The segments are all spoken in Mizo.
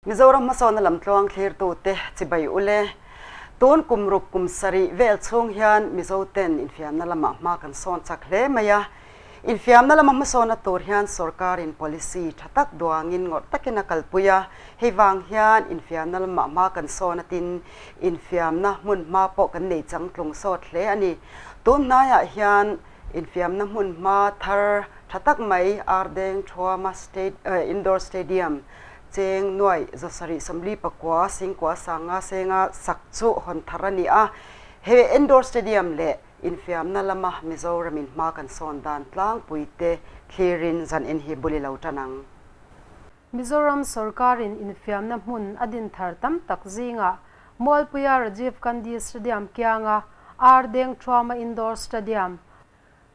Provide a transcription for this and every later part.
Mizoram hmasawnna lamtluang thlirtute chibai ule. Tun kum ruk kum sarih vel chhung hian Mizoten infiamna lamah hma kan sawn chak hle mai a. Infiamna lama hmasawnna tur hian sorkarin policy tha tak duangin ngawrh takin a kalpui a. Hei vang hian infiamna lamah hma kan sawn atin infiamna hmun hma pawh kan nei changtlung sawt hle a ni. Tun hnaiah hian infiamna hmun hma thar tha tak mai Ardeng Thuama State Indoor Stadium cheng nuai 749 singkua sanga senga sak chu hawn thar a ni a. He Indoor Stadium leh infiamna lama Mizoramin hma kan sawn dan tlangpui te thlirin zan in hi bul i lo tan ang. Mizoram sorkarin infiamna hmun a din thar tam tak zingah Mualpuia Rajiv Gandhi Stadium kianga Ardeng Thuama Indoor Stadium,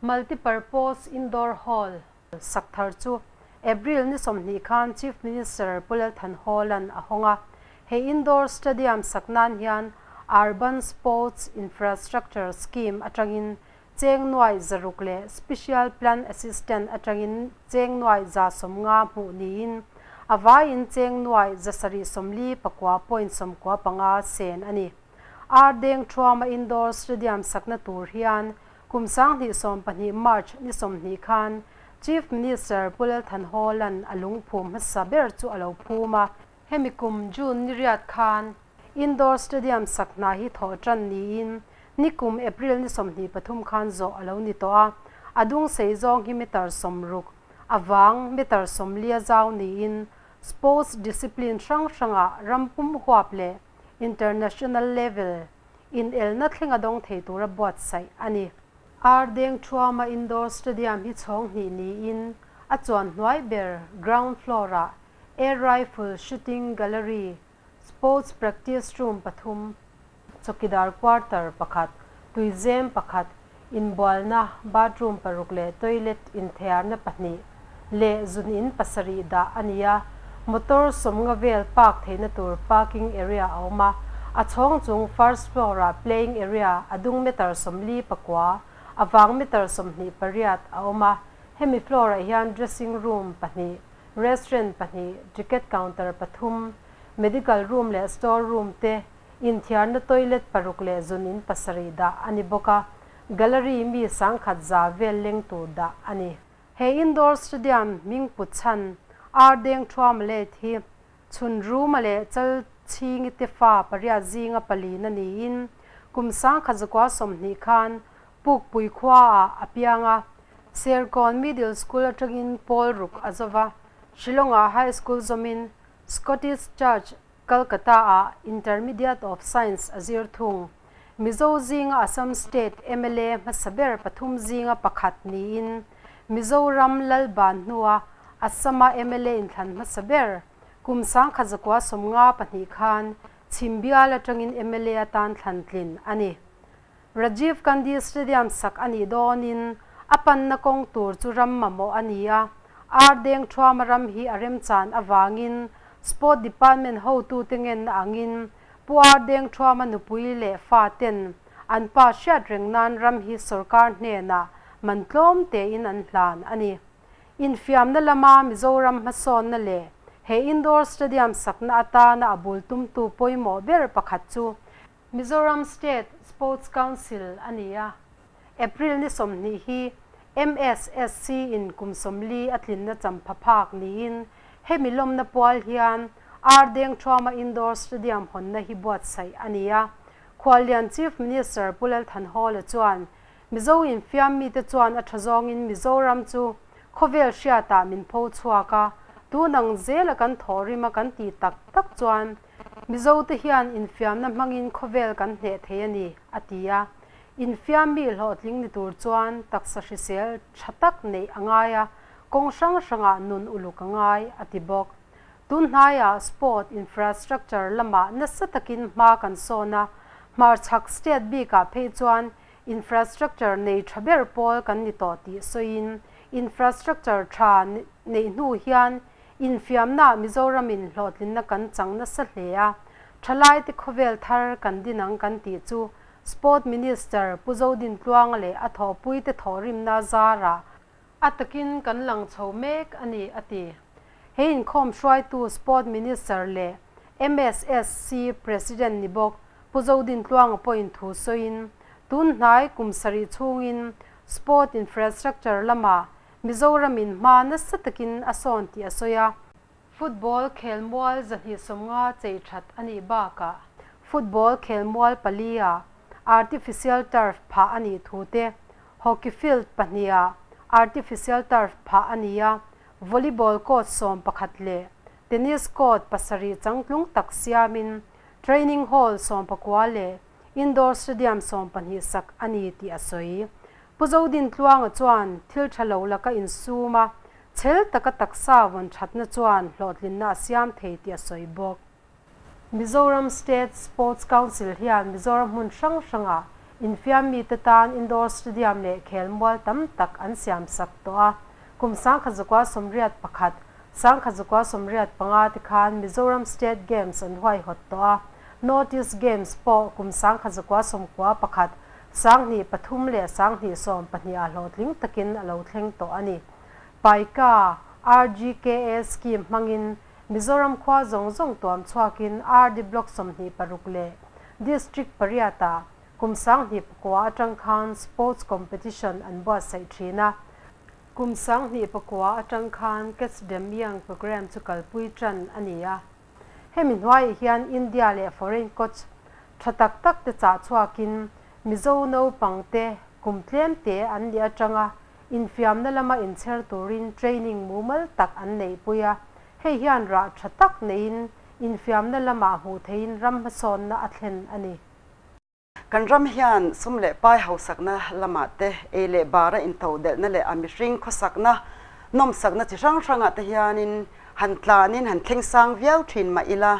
Multipurpose Indoor Hall, sak thar chu April ni 20 khan Chief Minister Pu Lal Thanhawla'n a hawng a. He Indoor Stadium sak nan hian Urban Sports Infrastructure Scheme atangin cheng nuai 600 leh Special Plan Assistant atangin cheng nuai 150 hmuh niin a vaiin cheng nuai 749.95 sen a ni. Ardeng Thuama Indoor Stadium sakna tur hian kum 2012 March ni 20 khan Chief Minister Pu Lal Thanhawla'n a lungphum hmasa ber chu a lo phum a. Hemi kum June ni riat khan Indoor Stadium sak hna hi thawh tan niin nikum April ni 23 khan zawh a lo ni tawh a. A dung sei zawng hi meter 60, a vang meter 40 a zau niin sports discipline hrang hrangah ram pum huap leh international level inelna thlenga dawng thei tura buatsaih a ni. Ardeng Thuama Indoor Stadium hi chhawng hnih niin a chuan hnuai ber ground floor-ah air rifle shooting gallery, sports practice room pathum, chawkidar quarter pakhat, tuizem pakhat, inbualna bathroom paruk leh toilet inthiarna pahnih leh zun in pasarih dah a ni a, motor 50 vel park theihna tur parking area a awm a, a chhawng chung first floor-ah playing area a dung meter 49, a vang meter 28 a awm a, hemi floor-ah hian dressing room pahnih, restaurant pahnih, ticket counter pathum, medical room leh store room te, inthiarna toilet paruk leh zun in pasarih dah a ni bawk a, gallery mi 1000 vel leng tur dah a ni. He Indoor Stadium hming put chhan Ardeng Thuama let hi chhun ruma leh chal chhingi te fa pariat zinga pali na niin kum 1920 khan Pukpui khuaah a piang a, Serkawn Middle School atangin pawl ruk a zova, Shillong-ah High School zawmin Scottish Church Calcutta-ah Intermediate of Science a zir thung. Mizo zinga Assam State mla hmasa ber pathum zinga pakhat niin Mizoram Lalban hnua Assam-a mla inthlan hmasa ber kum 1952 khan Chhimbial atangin mla atan thlan tlin a ni. Rajiv Gandhi Stadium sak a nih dawnin a panna kawng tur chu ram mamawh a ni a, Ardeng Thuama ram hi a remchan avangin Sport Department hotute ngenna angin Pu Ardeng Thuama nupui leh fa ten an pa hriat reng nan ram hi sorkar hnenah man tlawm tein an hlan a ni. Infiamna lama Mizoram hmasawnna leh he Indoor Stadium sakna atana a bul tumtu pawimawh ber pakhat chu Mizoram State Sports Council a ni a, April ni 20 hi MSSC in kum 40 a tlinna champha phak niin hemi lawmna pual hian Ardeng Thuama Indoor Stadium hawnna hi buatsaih a ni a. Khuallian Chief Minister Pu Lal Thanhawla chuan Mizo infiam mite chuan a tha zawngin Mizoram chu khawvel hriatah min pho chhuak a, tunang zela kan thawhrima kan tih tak tak chuan Mizote hian infiamna hmangin khawvel kan hneh thei a ni, a ti a. Infiam mi hlawhtling ni tur chuan taksa hrisel tha tak neih a ngai a, kawng hrang hrangah nun uluk a ngai, a ti bawk. Tun hnaiah sport infrastructure lamah nasa takin hma kan sawn a, hmarchhak state bikah phei chuan infrastructure nei tha ber pawl kan ni tawh tih sawiin infrastructure tha neih hnu hian Infiamnaah Mizoramin hlawhtlinna kan chang nasa hle a, thalaite khawvel thar kan din ang kan tih chu Sport Minister Pu Zodin Tluanga leh a thawhpuite thawhrimna zarah a takin kan lang chho mek a ni, a ti. He inkhawm hruaitu Sport Minister leh. MSSC President ni bawk Pu Zodintluanga pawhin thu sawiin, tun hnai kum sarih chhungin sport infrastructure lamah Mizoramin hma nasa takin a sawn tih a sawi a. Football khelmual 250 chei that a nih bakah football khelmual palia artificial turf phah a nih thu te, hockey field pahniha artificial turf phah a ni a, volleyball court 11 leh tennis court pasarih changtlung tak siamin training hall 19 leh indoor stadium 12 sak a ni tih a sawi. Pu Zodintluanga chuan thil tha lo laka insum a, chhel taka taksa vawn thatna chuan hlawhtlinna a siam thei tih a sawi bawk. Mizoram State Sports Council hian Mizoram hmun hrang hrangah infiam mite tan indoor stadium leh khelmual tam tak an siam sak tawh a. Kum 1981, 1985 te khan Mizoram State Games an huaihawt tawh a. North East Games pawh kum 1991, 2003 leh 2012 ah hlawhtling takin a lo thleng tawh a ni. Paika RGKA scheme hmangin Mizoram khua zawng zawng tuam chhuakin RD Block 26 leh District pariatah kum 2009 atang khan Sports Competition an buatsaih thin a. Kum 2009 atang khan Catch Them Young Programme chu kalpui tan a ni a. Hemi hnuaiah hian India leh foreign coach tha tak tak te chah chhuakin Mizo naupangte kum tlem te an nih atanga infiamna lama inchher turin training mumal tak an neihpui a, hei hian rah tha tak neiin infiamna lamah hmuh theihin ram hmasawnna a thlen a ni. Kan ram hian sum leh pai hausakna lamah te, ei leh bara intodelhna leh a mihring khawsakna, nawmsakna chi hrang hrangah te hianin han tlanin han thleng sang viau thin mah ila,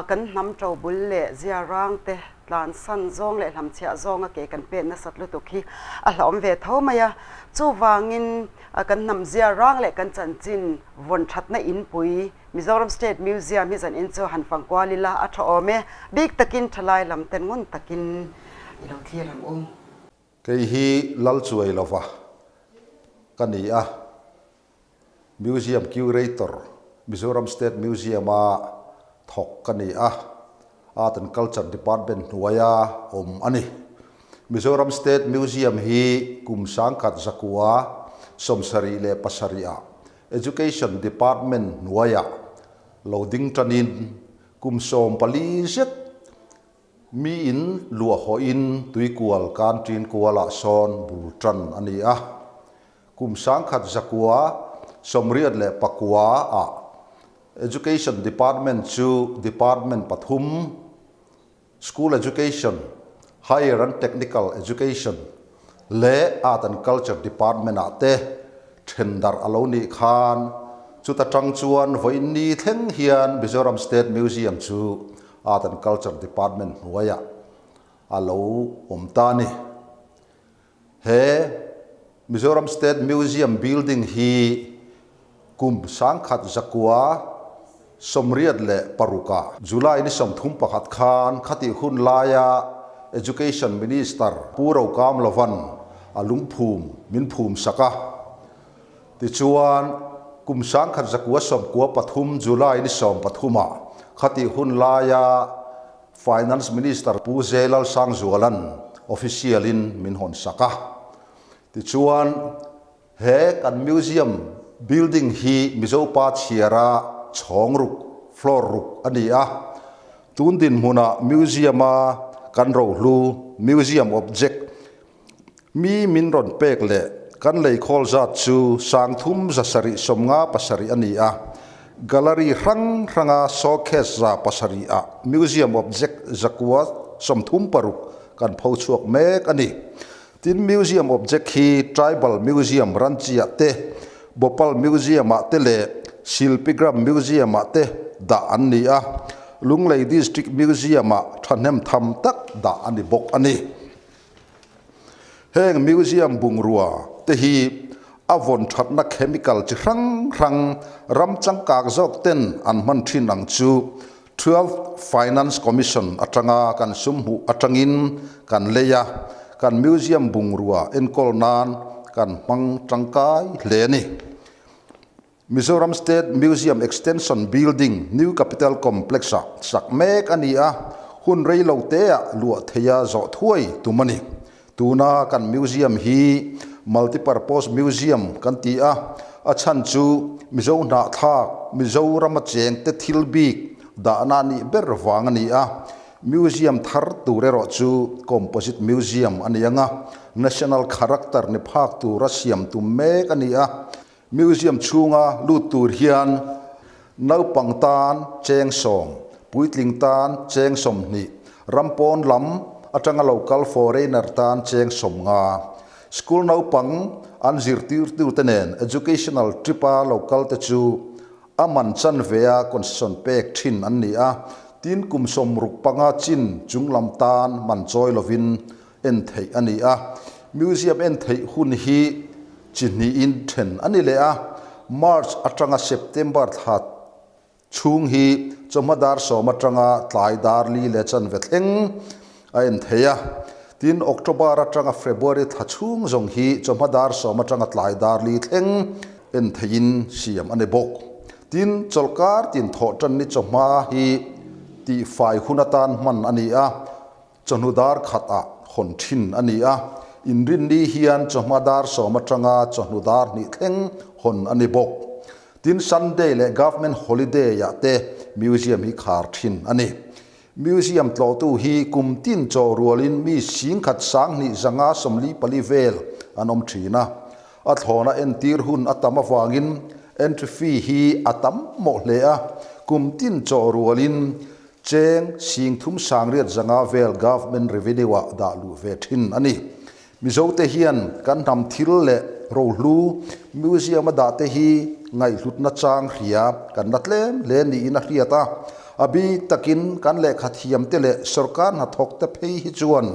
kan hnam to bul leh zia rang te tlan san zawng leh hlamchhiah zawnga ke kan pen nasat lutuk hi a hlauhawm ve tho mai a. Chuvangin kan hnam zia rang leh kan chanchin vawn thatna inpui Mizoram State Museum hi zanin chu han fang kual ila a tha awm e, bik takin thalai lam ten ngun takin i lo thlir ang u. Kei hi Lalchuai lova ka ni a, Museum Curator, Mizoram State Museum-a thawk ka ni a, Art and Culture Department hnuaia awm a ni. Mizoram State Museum hi kum 1977-ah Education Department hnuaiah lo ding tanin kum 14 zet miin luah hawhin tuikual kan ṭin kualah sawn bul ṭan a ni a. Kum 1989-ah Education Department chu department pathum, School Education, Higher and Technical Education leh Art and Culture Department-ah te then darh a lo nih khan chuta tang chuan vawiin thleng hian Mizoram State Museum chu Art and Culture Department hnuaiah a lo awm ta a ni. He Mizoram State Museum building hi kum 1986-ah July ni 31 khan khatih hun laia Education Minister Pu Rokam Lovan a lungphum min phum sak a. Tichuan, kum 1993 July ni 13-ah khatih hun laia Finance Minister Pu Zelal Sangzuala'n official-in min hawn sak a. Tichuan, he kan museum building hi Mizopa chhiara chhawng ruk, floor ruk a ni a. Tun dinhmunah museum-a kan rohlu, museum object, mi min rawn pek leh kan leikhawl zat chu 3757 a ni a. Gallery hrang hranga showcase 700 ah museum object 936 kan pho chhuak mek a ni. Tin, museum object hi Tribal Museum Ranchi-ah te, Bhopal Museum-ah te leh Shilpigram Museum-ah te dah an ni a, Lunglei District Museum-ah thahnem tham tak dah a ni bawk a ni. Heng museum bungrua te hi a vawn thatna chemical chi hrang hrang ram changkak zawk ten an hman thin ang chu Twelfth Finance Commission atanga kan sum hmuh atangin kan lei a, kan museum bungrua enkawl nan kan hmang tangkai hle a ni. Mizoram State Museum Extension Building, New Capital Complex-ah sak mek a ni a, hun rei lo teah luah theia zawh thuai tum a ni. Tuna kan museum hi Multipurpose Museum kan ti a, a chhan chu Mizo hnahthlak, Mizorama chengte thil bik dahna a nih ber vang a ni a. Museum thar tur erawh chu Composite Museum a ni ang a, National Character ni phak tura siam tum mek a ni a. Museum chhunga lut tur hian naupang tan cheng sawm, puitling tan cheng 20, ram pawn lam atanga lo kal foreigner tan cheng 50. School naupang an zirtirtute nen educational trip-a lo kal te chu a man chanve-a concession pek thin an ni a, tin kum 65 chin chunglam tan man chawi lovin en theih a ni a. Museum en theih hun hi chi hnihin then a ni leh a, March atanga September thla chhung hi chawhma dar 10 atanga tlai dar li leh chanve thleng a en thei a. Tin, October atanga February thla chhung zawng hi chawhma dar 10 atanga tlai dar li thleng en theihin siam a ni bawk. Tin, chawlhkar tin thawh tan ni chawhma hi tihfai hun atan hman a ni a. Chawhnu dar khat ah hawn thin a ni a, inrinni hian chawhma dar 10 atanga chawhnu dar 2 thleng hawn a ni bawk. Tin, Sunday leh Government Holiday ah te Museum hi khar thin a ni. Museum tlawhtu hi kum tin chaw rualin mi 10,000 254 vel an awm thin a. A thlawna entir hun a tam avangin entry fee hi a tam mawh hle a, kum tin chaw rualin Cheng 3800 vel Government Revenue ah dah luh ve thin a ni. Mizote hian kan hnam thil leh rohlu Museum a dah te hi ngaihhlutna chang hria kan la tlem hle niin a hriat a. A bik takin kan lehkha thiam te leh sorkar hnathawk te phei hi chuan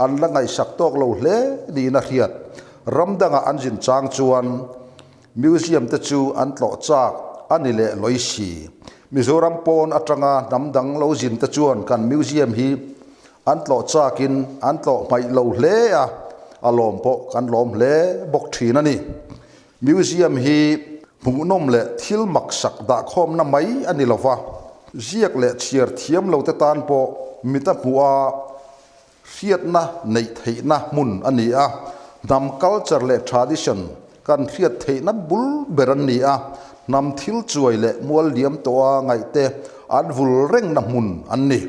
an la ngaihsak tawk lo hle niin a hriat. Ram dangah an zin chang chuan Museum te chu an tlawh chak a ni leh lawi si. Mizoram pawn atanga hnam dang lo zin te chuan kan museum hi an tlawh chakin an tlawh hmaih lo hle a, a lawm pawh kan lawm hle bawk thin a ni. Museum hi hmuhnawm leh thil maksak dahkhawmna mai a ni lova, ziak leh chhiar thiam lo te tan pawh mit a hmuh a, Hriatna neih theihna hmun a ni a, hnam culture leh tradition kan hriat theihna bul ber an ni a, hnam thil chuai leh mual liam tawha ngaihte an vul rengna hmun an ni.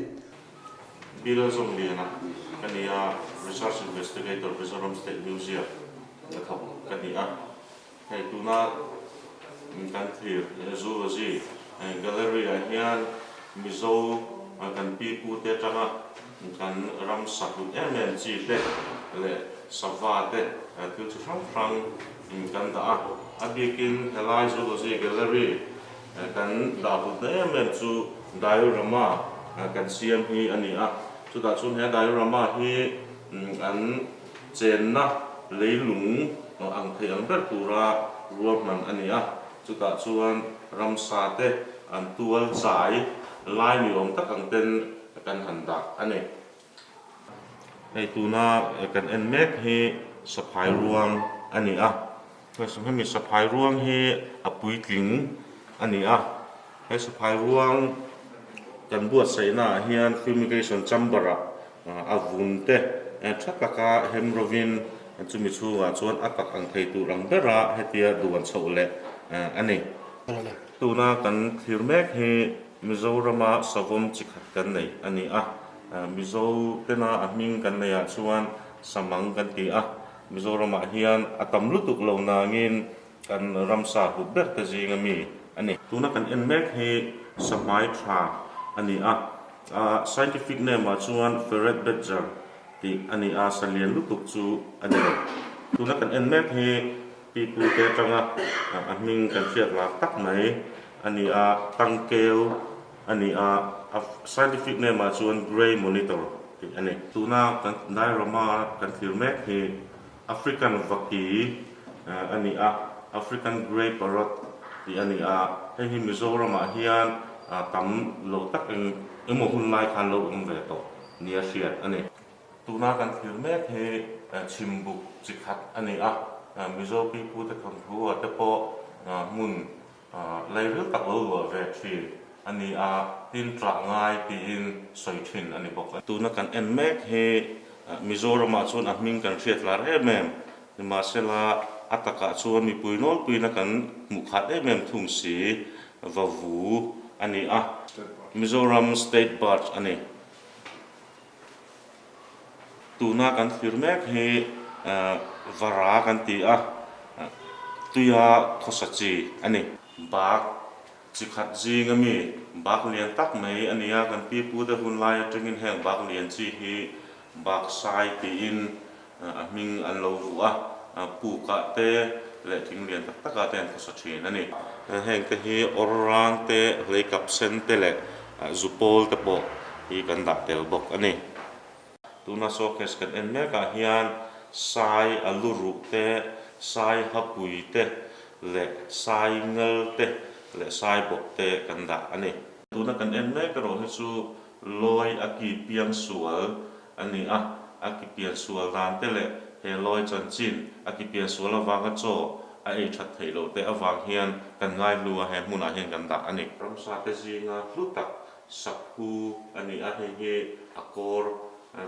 Pi Lalzawmliana ka ni a, Research Investigator Mizoram State Museum a thawk ka ni a. Hei tuna kan thlir Zoology Gallery ah hian Mizo kan pi pu te atanga kan ram sahlut em em chi te leh sava te thil chi hrang hrang kan dah a. A bikin helai Zoology Gallery kan dah hlutna em em chu diorama kan siam hi a ni a. Chutah chuan he diorama hi an Chenna leilung ang thei ang ber tura ruahman a ni a, chutah chuan ramsa te an tual chai lai ni awm tak ang ten kan han dah a ni. Hei tuna kan en mek hi saphai ruang a ni a, hemi saphai ruang hi a puitling a ni a, he saphai ruang kan buatsaihna ah hian fumigation chamber ah A vun te tha taka hem rovin chumi chhungah chuan a tak ang thei tur ang bera hetia duan chhoh leh a ni. Tuna kan thlir mek hi Mizorama savawm chi khat kan neih a ni a, Mizo tena a hming kan neihah chuan Samang kan ti a, Mizoramah hian a tam lutuk lo nangin kan ramsa hlut ber te zinga mi a ni. Tuna kan en mek hi sahmai tha a ni a, scientific name ah chuan ferret badger tih a ni a, sa lian lutuk chu a ni lo. Tuna kan en mek hi pipu te atanga a hming kan hriat lar tak mai a ni a, tangkeu a ni a, a scientific name ah chuan grey monitor tih a ni. Tuna kan diorama kan thlir mek hi African vaki a ni a, African Grey Parrot tih a ni a, hei hi Mizoramah hian tam lo tak eng emaw hun lai khan lo awm ve tawh nia hriat a ni. Tuna kan thlir mek hi chhimbuk chi khat a ni a, Mizo pipute thawnthu ah te pawh hmun. Lairil tak lo luah ve thin a ni a, tin ṭah ngai tiin sawi thin a ni bawk. Tuna kan en mek hi Mizoramah chuan a hming kan hriat lar em em, nimahsela a takah chuan mipui nawlpuina kan hmuh khat em em thung si, vavu a ni a, Mizoram State Bird a ni. Tuna kan thlir mek hi vara kan ti a, tuia khawsa chi a ni. Bak chi khat zing a mi, bak lian tak mai a ni a, kan pi pu te hun lai atangin heng bak lian chi hi bak sai tiin a hming an lo vuah a, pukah te leh thing lian tak takah te an khawsa thin a ni. Heng te hi awr rang te, hleikap sen te leh Zupawl te pawh hi kan dah tel bawk a ni. Tuna showcase kan en mek ah hian sai a lu ruh te, sai hapui te leh sai ngal te leh sai bawp te kan dah a ni. Tuna kan en mek erawh hi chu lawi a ki piang sual a ni a, a ki pian sual dan te leh he lawi chanchin a ki pian sual avanga chaw a ei that theih loh te avang hian kan ngaihlu a, he hmunah hian kan dah a ni. Ramsa te zinga hlu tak saphu a ni a, hei hi a kawr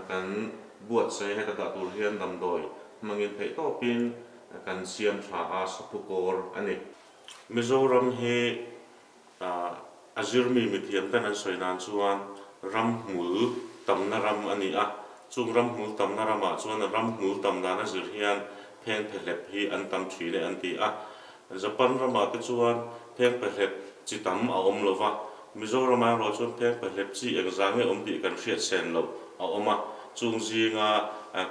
kan buatsaih heta dah tur hian damdawi hmangin theih tawpin kan siam tha a, saphu kawr a ni. Mizoram hi A zirmi mithiam ten an sawi nan chuan ramhmul tamna ram a ni a, chung ramhmul tamna ramah chuan ramhmul tam dan a zir hian phengphehlep hi an tam thin e an ti a. Japan ramah te chuan phengphehlep chi tam a awm lo va, Mizoramah erawh chuan phengphehlep chi engzah nge awm tih kan hriat sen loh a awm a, chung zinga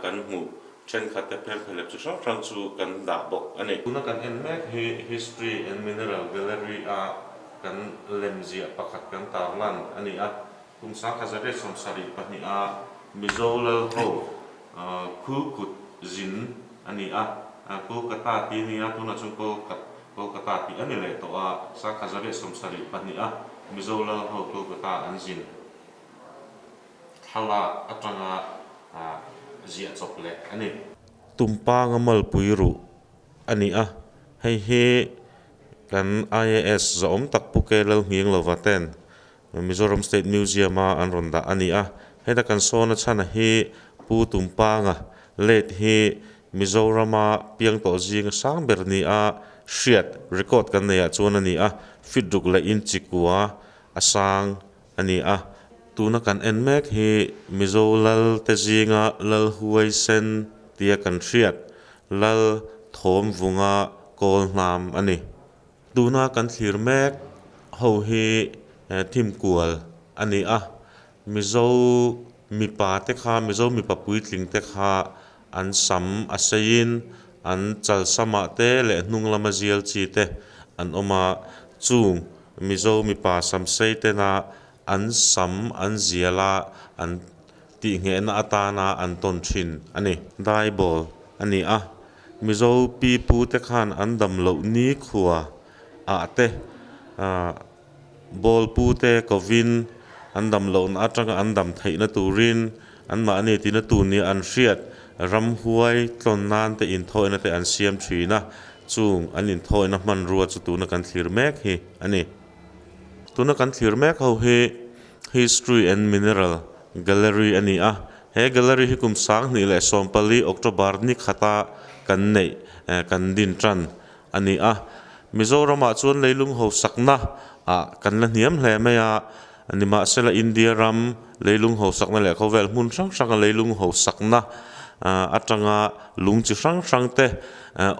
kan hmuh Thenkhat te phengphelep chi hrang hrang chu kan dah bawk a ni. Tuna kan en mek hi History and Mineral Gallery a kan lem ziah pakhat kan tarlan a ni a. Kum 1872 a Mizo lal ho Khulkut zin a ni a. Kolkata tih a ni a, tunah chuan Kolkata tih a ni leh tawh a. 1872 a Mizo lal ho Kolkata an zin. Thlalak atanga ziah chawp leh a ni. Tumpanga malpui ruh a ni a, hei hi kan IAS zawhawm tak Pu K Lalnghinglova ten Mizoram State Museum a an rawn dah a ni a. Heta kan sawn a chhan a hi Pu Tumpanga late hi Mizorama piang tawh zinga sang ber ni a hriat record kan neih ah chuan a ni a, feet ruk leh inchi kua a sang a ni a. Tuna kan en mek hi Mizo lal te zinga Lal Huaisen tia kan hriat Lal Thawmvunga kawl hnam a ni. Tuna kan thlir mek ho hi thimkual a ni a, Mizo mipa te kha Mizo mipa puitling te kha an sam a seiin an chalsamah te leh hnung lama zial chi te an awm a, chung Mizo mipa samsei tena an sam an zial a, an tihnghehna atana an tawn thin a ni. Daibawl a ni a, Mizo pi pu te khan an dam loh nikhua ah te bawl pu te kovin an dam lohna atanga an dam theihna turin anmahni tina tu nia an hriat ramhuai tlawn nan te inthawina te an siam thin a, chung an inthawina hmanrua chu tuna kan thlir mek hi a ni. Tuna kan thlir mek ho hi History and Mineral Gallery a ni a, he gallery hi kum 2014 October ni khata kan neih kan din tan a ni a. Mizoramah chuan leilung hausakna ah kan la hniam hle mai a, nimahsela India ram leilung hausakna leh khawvel hmun hrang hranga leilung hausakna atanga lung chi hrang hrang te,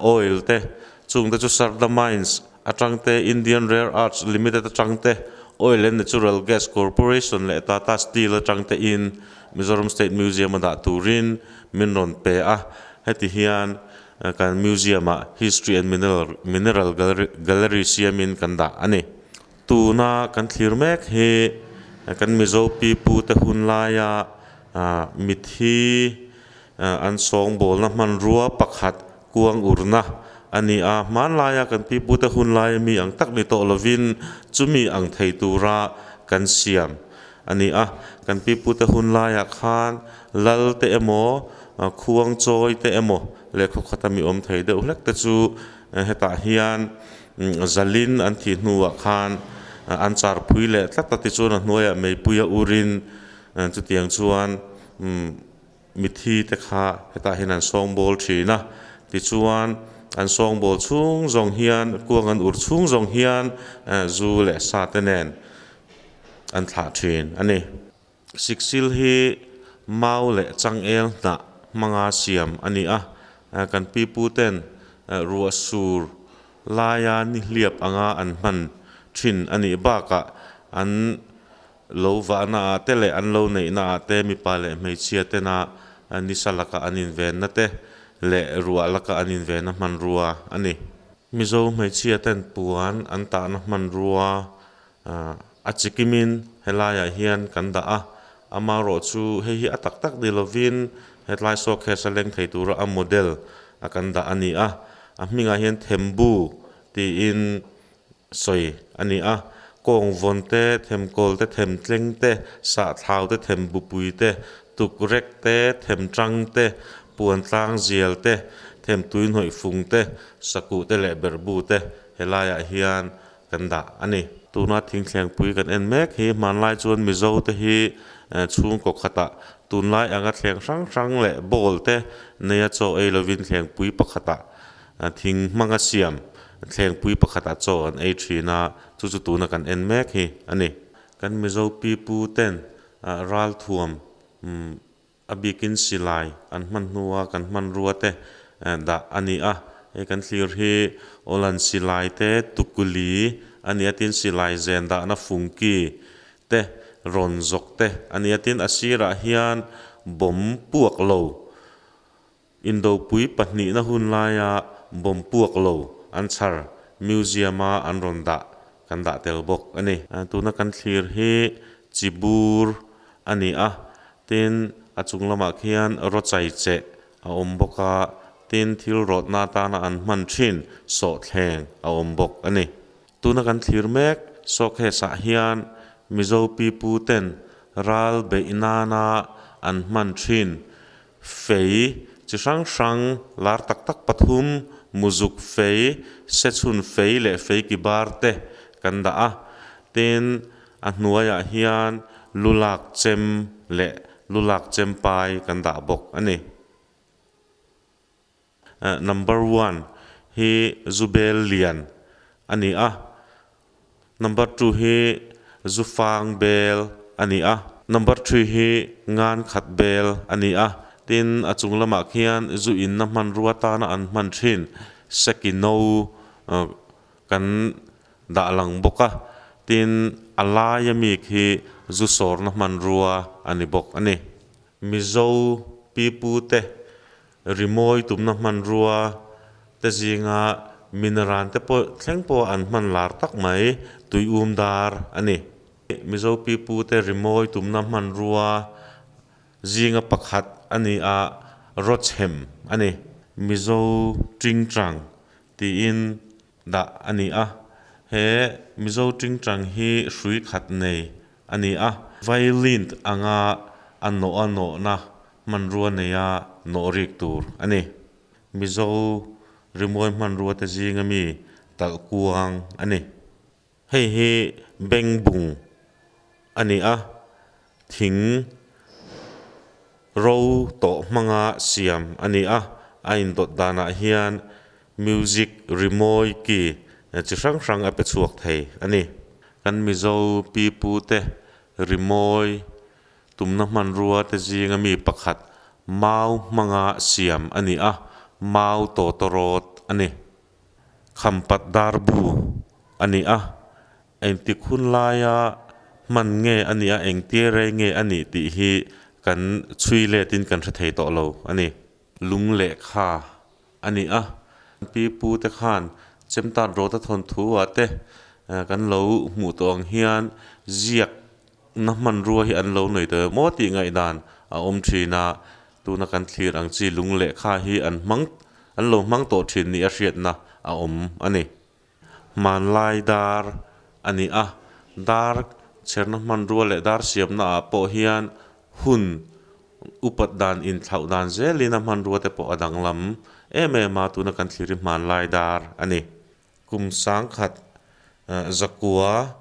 oil te, chung te chu Sarda Mines atang te, Indian Rare Earths Limited atang te, Oil and Natural Gas Corporation leh Tata Steel atang te in Mizoram State Museum a dah turin min rawn pe a, heti hian Kan museum-ah History and Mineral Gallery siamin kan dah a ni. Tuna kan thlir mek hi kan Mizo pipute hun laia mithi an sawngbawlna hmanrua pakhat kuang urna a ni a. Hmanlaia kan pipute hun laia mi ang tak ni tawh lovin chumi ang thei tura kan siam a ni a. Kan pipute hun laiah khan lal te emaw, khuang chawi te emaw leh khawkhata mi awm thei deuh hlek te chu Hetah hian zalin an thih hnuah khan an char phui leh tlat a, tichuan a hnuaiah meipui a urin chutiang chuan mithi te kha hetah hian an sawngbawl thin a. Tichuan an sawngbawl chhung zawng hian kuang an ur chhung zawng hian zu leh sa te nen an thlah thin a ni. Siksil hi mau leh changel hnah hmanga siam a ni a, kan pipu ten ruah sur laia nihliap anga an hman thin a nih bakah an lo vahna ah te leh an lo neihna ah te mipa leh hmeichhia tena nisa laka an invenna te leh ruah laka an invenna hmanrua a ni. Mizo hmeichhia ten puan an tahna hmanrua A chikimin helaiah hian kan dah a, amaherawh chu hei hi a tak tak ni lovin hetlai showcase a leng thei tura a model a kan dah a ni a, a hmingah hian Thembu tiin sawi a ni a, kawng vawn te, themkawl te, themtleng te, sahthlau te, thembupui te, tukrek te, themtang te, puantlang zial te, themtui hnawih fung te, sakuh te leh berhbu te helaiah hian kan dah a ni. Tuna thingthlengpui kan en mek hi hmanlai chuan Mizo te hi chhungkaw khatah tunlai anga thleng hrang hrang leh bowl te neia chaw ei lovin thlengpui pakhatah thing hmanga siam thlengpui pakhatah chaw an ei thin a, chu chu tuna kan en mek hi a ni. Kan Mizo pipu ten ralthuam A bikin silai an hman hnua kan hmanrua te dah a ni a, hei kan thlir hi Awlan silai te tukuli a ni a tin silai zen dahna fungki te rawn zawk te a ni a tin a sirah hian bawm puak lo Indopui pahnihna hun laia bawm puak lo an chhar museum a an rawn dah kan dah tel bawk a ni. Tuna kan thlir hi chibur a ni a, tin a chung lamah khian rawchai cheh a awm bawk a, tin thil rawtna atana an hman thin sawhthleng a awm bawk a ni. Tuna kan thlir mek showcase ah hian Mizo pipu ten ral beih nana an hman thin Fei chi hrang hrang lar tak tak pathum, muzuk fei, sechhun fei leh fei ki bar te kan dah a. Tin, a hnuaiah hian lu lak chem leh lu lak chem pai kan dah bawk a ni. Number one hi Zubel Lian a ni a, number two hi Zufang Bel a ni a, number three hi Ngan Khat Bel a ni a, tin a chung lamah khian zu inna hmanrua tana an hman thin Seki No kan dah lang bawk a, tin a laia mi khi zu sawrna hmanrua a ni bawk a ni. Mizo pipute Rimawi tumna hmanrua te zinga mineral te pawh thleng pawh an hman lar tak mai, tuium dar a ni. Mizo pipute rimawi tumna hmanrua zinga pakhat a ni a, rawchhem a ni. Mizo tingtang tiin dah a ni a, he Mizo tingtang hi hrui khat nei a ni a, violin anga a nawh a nawhna hmanrua neia nawh rik tur a ni. Mizo rimawi hmanrua te zinga mi talh kuang a ni. Hei hi bengbung a ni a, thing ro tawh hmanga siam a ni a, a indawt danah hian music rimawi ki chi hrang hrang a pe chhuak thei a ni. Kan Mizo pipu te rimawi tumna hmanrua te zinga mi pakhat mau hmanga siam a ni a, mau tawtawrawt a ni. Khampat darbu a ni a, engtik hun laia hman nge a nih a, engtia rei nge a nih tih hi kan chhui letin kan hre thei tawh lo a ni. Lung lehkha a ni a, pi pu te khan chemtat rawta thawnthu ah te kan lo hmuh tawh ang hian ziak na hmanrua hi an lo nei tawh emaw tih ngaihdan a awm thin a, tuna kan thlir ang chi lung lehkha hi an hmang an lo hmang tawh thin nih a hriatna a awm a ni. Hmanlai dar a ni a, dar chherna hmanrua leh dar siamna ah pawh hian hun. Upat dan inthlauh dan zelin a hmanrua te pawh a danglam em em a, tuna kan thlir hi hmanlai dar a ni. Kum sangkhat zakua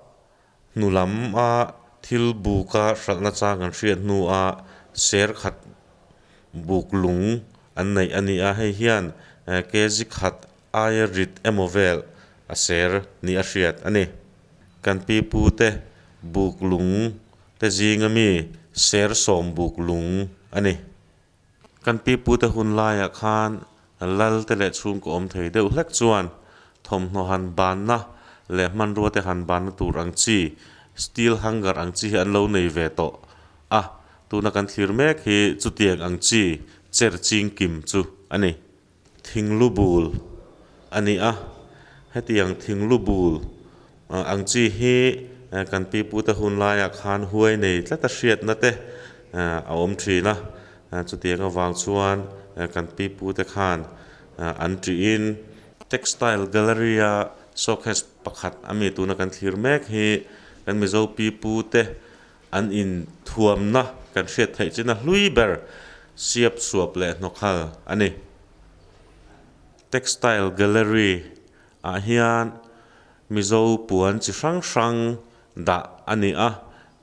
hnu lam a thil buka hralhna chang kan hriat hnu a ser khat buk lung an neih a ni a, hei hian kg khat aia rit emaw vel a ser ni a hriat a ni. Kan pipute buk lung te zinga mi ser sawm buk lung a ni. Kan pipute hun laiah khan lal te leh chhungkaw awm thei deuh hlek chuan thawmhnaw han banna leh hmanrua te han banna tur ang chi steel hanger ang chi hi an lo nei ve tawh a, tuna kan thlir mek hi chutiang ang chi cher ching kim chu a ni. Thinglu bul a ni a, hetiang thinglu bul ang chi hi kan pipute hun laiah khan huai nei tlata hriatna te a awm thin a, chutiang avang chuan kan pipute khan an ṭihin Textile Gallery-a showcase pakhat a mi tuna kan thlir mek hi kan Mizo pipute An inthuamna kan hriat theih chin a hlui ber siap suap leh hnawkhal a ni. Textile Gallery ah hian Mizo puan chi hrang hrang dah a ni a,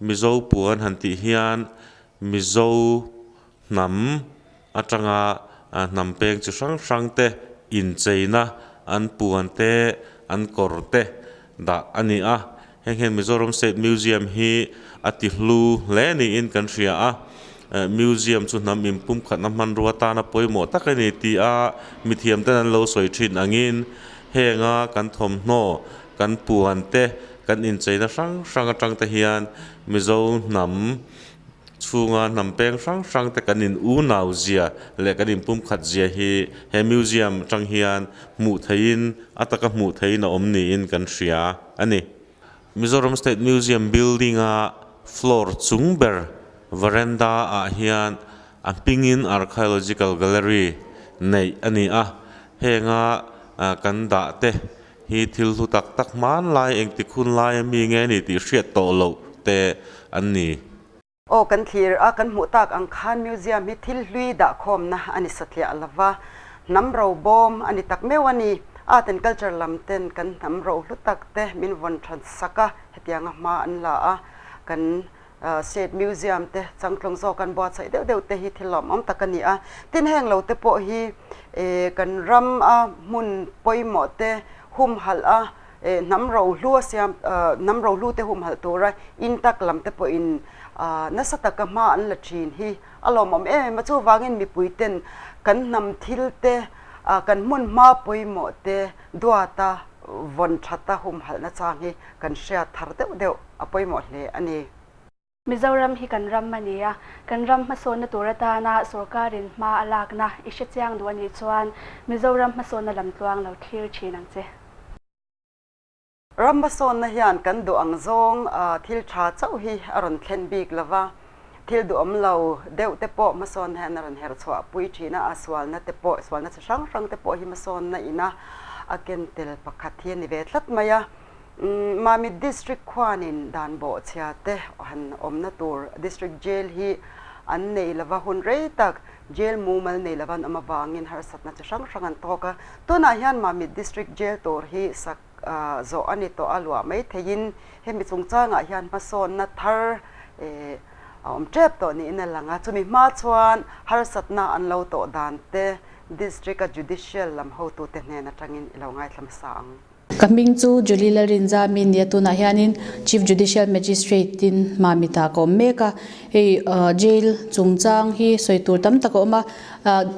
Mizo puan han tih hian Mizo hnam atanga hnam peng chi hrang hrang te incheina an puan te an kawr te dah a ni a, heng hian Mizoram State Museum hi a ti hlu hle niin kan hria a, museum chu hnam inpumkhatna hmanrua tana pawimawh tak a ni tih a mithiam ten an lo sawi thin angin henga kan thawmhnaw kan puan te kan incheina hrang hrang atang te hian Mizo hnam Chhunga hnam peng hrang hrang te kan in unau zia leh kan in pumkhat zia hi he museum atang hian hmuh theihin a taka hmuh theihin a awm niin kan hria a ni. Mizoram State Museum building a floor chung ber veranda ah hian a hmingin Archaeological Gallery neih a ni a, henga kan dah te hi thil hlu tak tak hmanlai engtik hun laia mi nge ni tih hriat tawh loh te an ni. Aw kan thlir a, kan hmuh tak ang khan museum hi thil hlui dahkhawmna a ni satliah lova, hnam ro bawm a ni tak meuh a ni. Art and culture lam ten kan hnam ro hlu tak te min vawn than sak a, hetianga hma an la a, kan State Museum te changtlung zawk an buatsaih deuh deuh te hi thil lawmawm tak a ni a. Tin heng lo te pawh hi kan ram a hmun pawimawh te humhalh a, hnam rohlu a siam hnam rohlu te humhalh tura intak lam te pawhin nasa taka hma an la thin hi a lawmawm em em a. Chuvangin mipui ten kan hnam thil te kan hmun hma pawimawh te duata vawn thata humhalhna chang hi kan hriat thar deuh deuh a pawimawh hle a ni. Mizoram hi kan ram a ni a, kan ram hmasawnna tur atana sorkarin hma a lakna i hre chiang duh a nih chuan Mizoram hmasawnna lamtluang lo thlir thin ang che. Ram hmasawnna hian kan duh ang zawng thil tha chauh hi a rawn thlen bik lo va, thil duhawm lo deuh te pawh hmasawnna hian a rawn herh chhuah pui thin a, a sualna te pawh, sualna chi hrang hrang te pawh hi hmasawnna ina a ken tel pakhat hi a ni ve tlat mai a. Mamit District khuanin dan bawhchhia te han awmna tur District Jail hi an nei lova, hun rei tak Jail mumal nei lova an awm avangin harsatna chi hrang hrang an tawk a. Tunah hian Mamit District Jail tur hi sak zawh a ni tawh a, luah mai theiin hemi chungchangah hian hmasawnna thar a awm tep tawh niin a lang a. Chumi hma chuan harsatna an lo tawh dan te District-a Judicial lam hotute hnen atangin i lo ngaithla hmasa ang. Ka hming chu Julie Lalrinzami nia tunah hianin Chief Judicial Magistrate in Mamit ah ka awm mek a, hei jail chungchang hi sawi tur tam tak a awm a,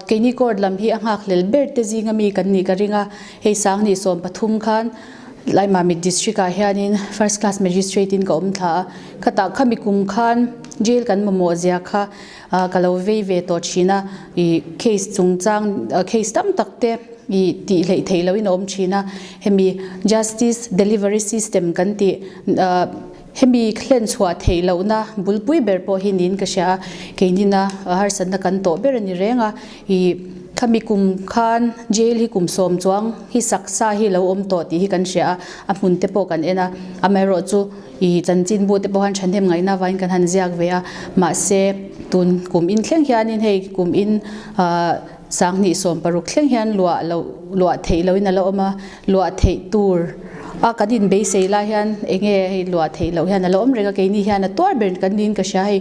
keini court lam hi a nghakhlel ber te zinga mi kan nih ka ring a, hei Sangni 13 khan Lai Mamit District ah hianin First Class Magistrate in ka awm thla a, khatah khami kum khan jail kan mamawh zia kha ka lo vei ve tawh thin a, ih case chungchang case tam tak te ih tih hleih theih loh in a awm thin a, hemi justice delivery system kan tih hemi hlen chhuah theih lohna bulpui ber pawh hi niin ka hria a, keinina harsatna kan tawh ber a ni reng a, ih khami kum khan jail hi kum sawm chuang hi saksa hi lo awm tawh tih hi kan hria a, a hmun te pawh kan en a, amaherawhchu. I chanchinbu te pawh han thahnem ngaihna avangin kan han ziak ve a, mahse. tun kum in thleng hianin hei kum in 2016 thleng hian luah loh luah theih lohin a la awm a, luah theih tur a kan inbeisei lai hian eng nge hei luah theih loh hian a la awm reng a, keini hian a tuar ber kan niin ka hria hei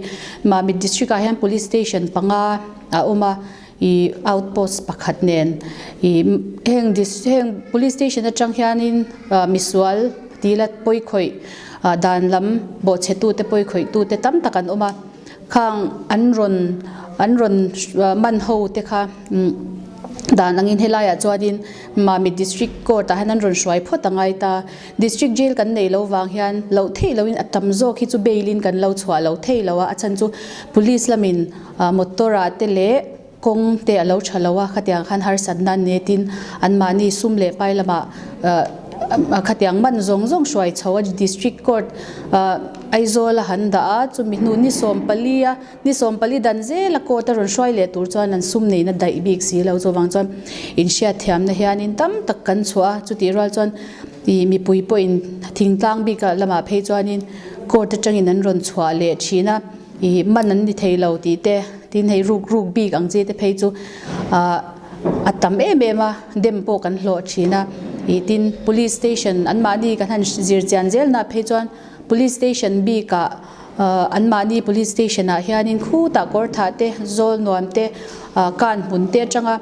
Mamit district ah hian police station panga a awm a ih outpost pakhat nen ih heng heng police station atang hianin misual tila pawi khawih dan lam bawhchhe tute pawi khawih tute tam tak an awm a. Khang an rawn an rawn man ho te kha dan angin helaiah chuanin Mamit District Court ah hian an rawn hruai phawt a ngai ta. District Jail kan neih loh vang hian loh theih lohin a tam zawk hi chu bail in kan lo chhuah lo thei lo a, a chhan chu Police lamin motor ah te leh kawng te a lo tha lo a, khatiang khan harsatna an nei tin anmahni sum leh pai lamah khatiang man zawng zawng hruai chho a District Court Aizawl a han dah a, chumi hnu ni 14 a ni 14 dan zel a court a rawn hruai leh tur chuan an sum neihna daih bik si lo chuvang chuan inhriatthiamna hianin tam tak kan chhuah a, chutih rual chuan ih mipui pawhin thingtlang bik lamah phei chuanin court atangin an rawn chhuah leh thin a. Ih man an ni thei lo tih te, tin hei ruk ruk bik ang chi te phei chu ah a tam em em a, dem pawh kan hlawh thin a. Ih tin police station anmahni kan han zir chian zel na phei chuan police station bikah ah anmahni police station ah hianin khutah kawr thah te, zawl nuam te, ah kan hmun te atanga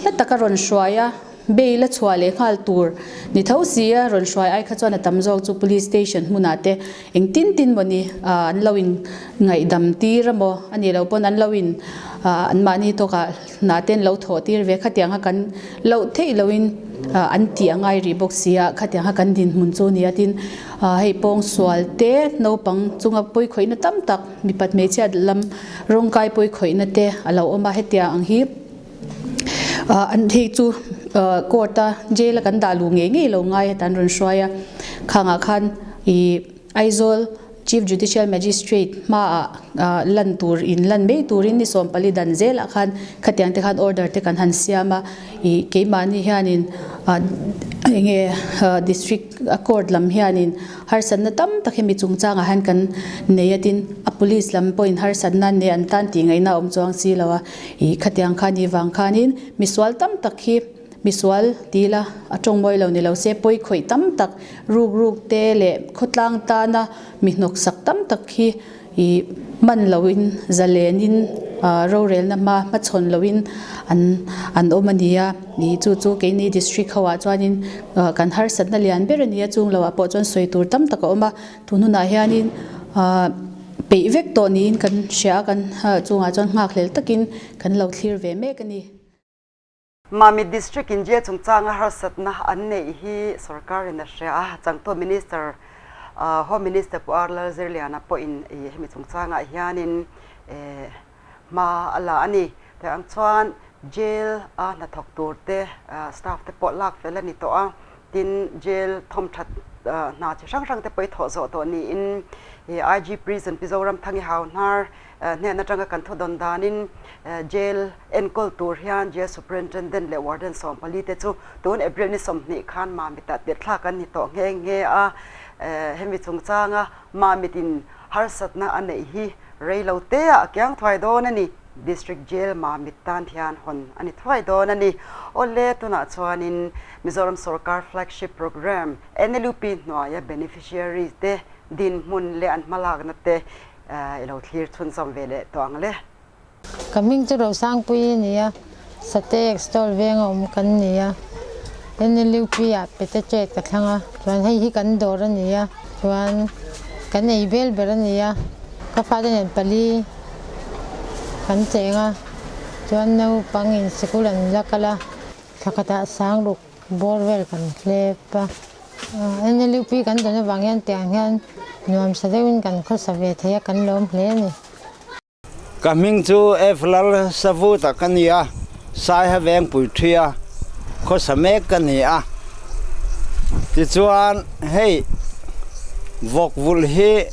hla taka rawn hruai a. Bail a chhuah leh nghal tur ni tho si a, rawn hruai ai kha chuan a tam zawk chu Police Station hmunah te engtin tin maw ni an lo in ngaihdam tir a maw a nih loh pawn an lo in anmahni tawkah hna te an lo thawh tir ve khatiang kha kan loh theih lohin an tih a ngai rih bawk si a, khatiang kha kan dinhmun chu a ni a tin hei pawngsual te naupang chunga pawikhawihna tam tak mipat hmeichhia lam rawngkai pawikhawihna te a lo awm a hetiang ang hi. An hei chu court a jail a kan dah luh ngei ngei lo ngai heta an rawn hruai a khangah khan ih Aizawl Chief Judicial Magistrate hmaah lan tur in lan mai turin ni 14 dan zelah khan khatiang te khan order te kan han siam a ih keimahni hianin eng nge district a court lam hianin harsatna tam tak hemi chungchangah hian kan nei a tin a police lam pawhin harsatna an nei an tan tih ngaihna a awm chuang si lo a. Ih khatiang kha ni vang khanin misual tam tak hi misual ti ila a tawng mawi lo ni lo se pawi khawih tam tak ruk ruk te leh khawtlang tana mi hnawksak tam tak hi ih man loin zalenin ah rorelna hma hmachhawn loin an an awm a ni a ih chu chu keini district ho ah chuanin ah kan harsatna lian ber a ni a chung loah pawh chuan sawi tur tam tak a awm a tun hunah hianin ah. Peih vek tawh niin kan hria a, kan chungah chuan nghakhlel takin kan lo thlir ve mek a ni. Mamit District in jail chungchanga harsatna an neih hi sorkarin a hria a, changtu Minister Home Minister Pu R Lalzirliana pawhin hemi chungchangah hianin hma a la a ni. Teh ang chuan jail a hnathawk tur te staff te pawh lak fel a ni tawh a, Tin, jail thawmthat hna chi hrang hrang te pawh i thawh zawh tawh niin IG Prison Pi Zoramthangi Hauhnar hnen atanga kan thu dawn danin jail enkawl tur hian jail superintendent leh warden 14 te chu tun April ni 20 khan Mamitah tirhthlak an ni tawh nghe nghe a. Hemi chungchanga Mamitin harsatna a neih hi rei lo te ah a kiang thuai dawn a ni. District Jail Mamit tan hian hawn a ni thuai dawn a ni. Awle, tunah chuanin Mizoram Sorkar Flagship Programme NLUP hnuaia beneficiaries te dinhmun leh an hmalakna te i lo thlir chhunzawm ve leh tawh ang le. Ka hming chu Rosangpui a ni a, Sateek stall venga awm kan ni a, NLUP ah pete chet ka thlang a, chuan hei hi kan dawr a ni a, chuan kan ei bel ber a ni a, ka fate nen pali Kan cheng a, chuan naupangin sikul an la kal a, thla khatah sangruk bawr vel kan hlep a. NLUP kan dawn avang hian tiang hian nuamsa deuhin kan khawsa ve thei a, kan lawm hle a ni. Ka hming chu F Lal Savuta ka ni a, Saiha Vengpui Thia khawsa mek ka ni a. Tichuan hei vawk vulh hi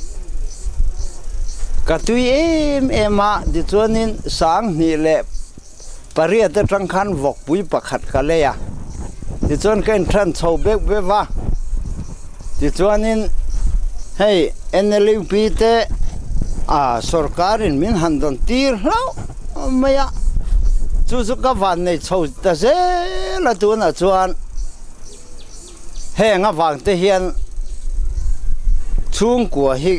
ka tui em em a, tichuanin 2008 atang khan vawkpui pakhat ka lei a, tichuan ka inthan chho beuh beuh va, tichuanin hei NLUP te. A sorkarin min han dawn tir hlauh mai a, chu chu ka van nei chho ta zel a tunah chuan heng avang te hian chhungkua hi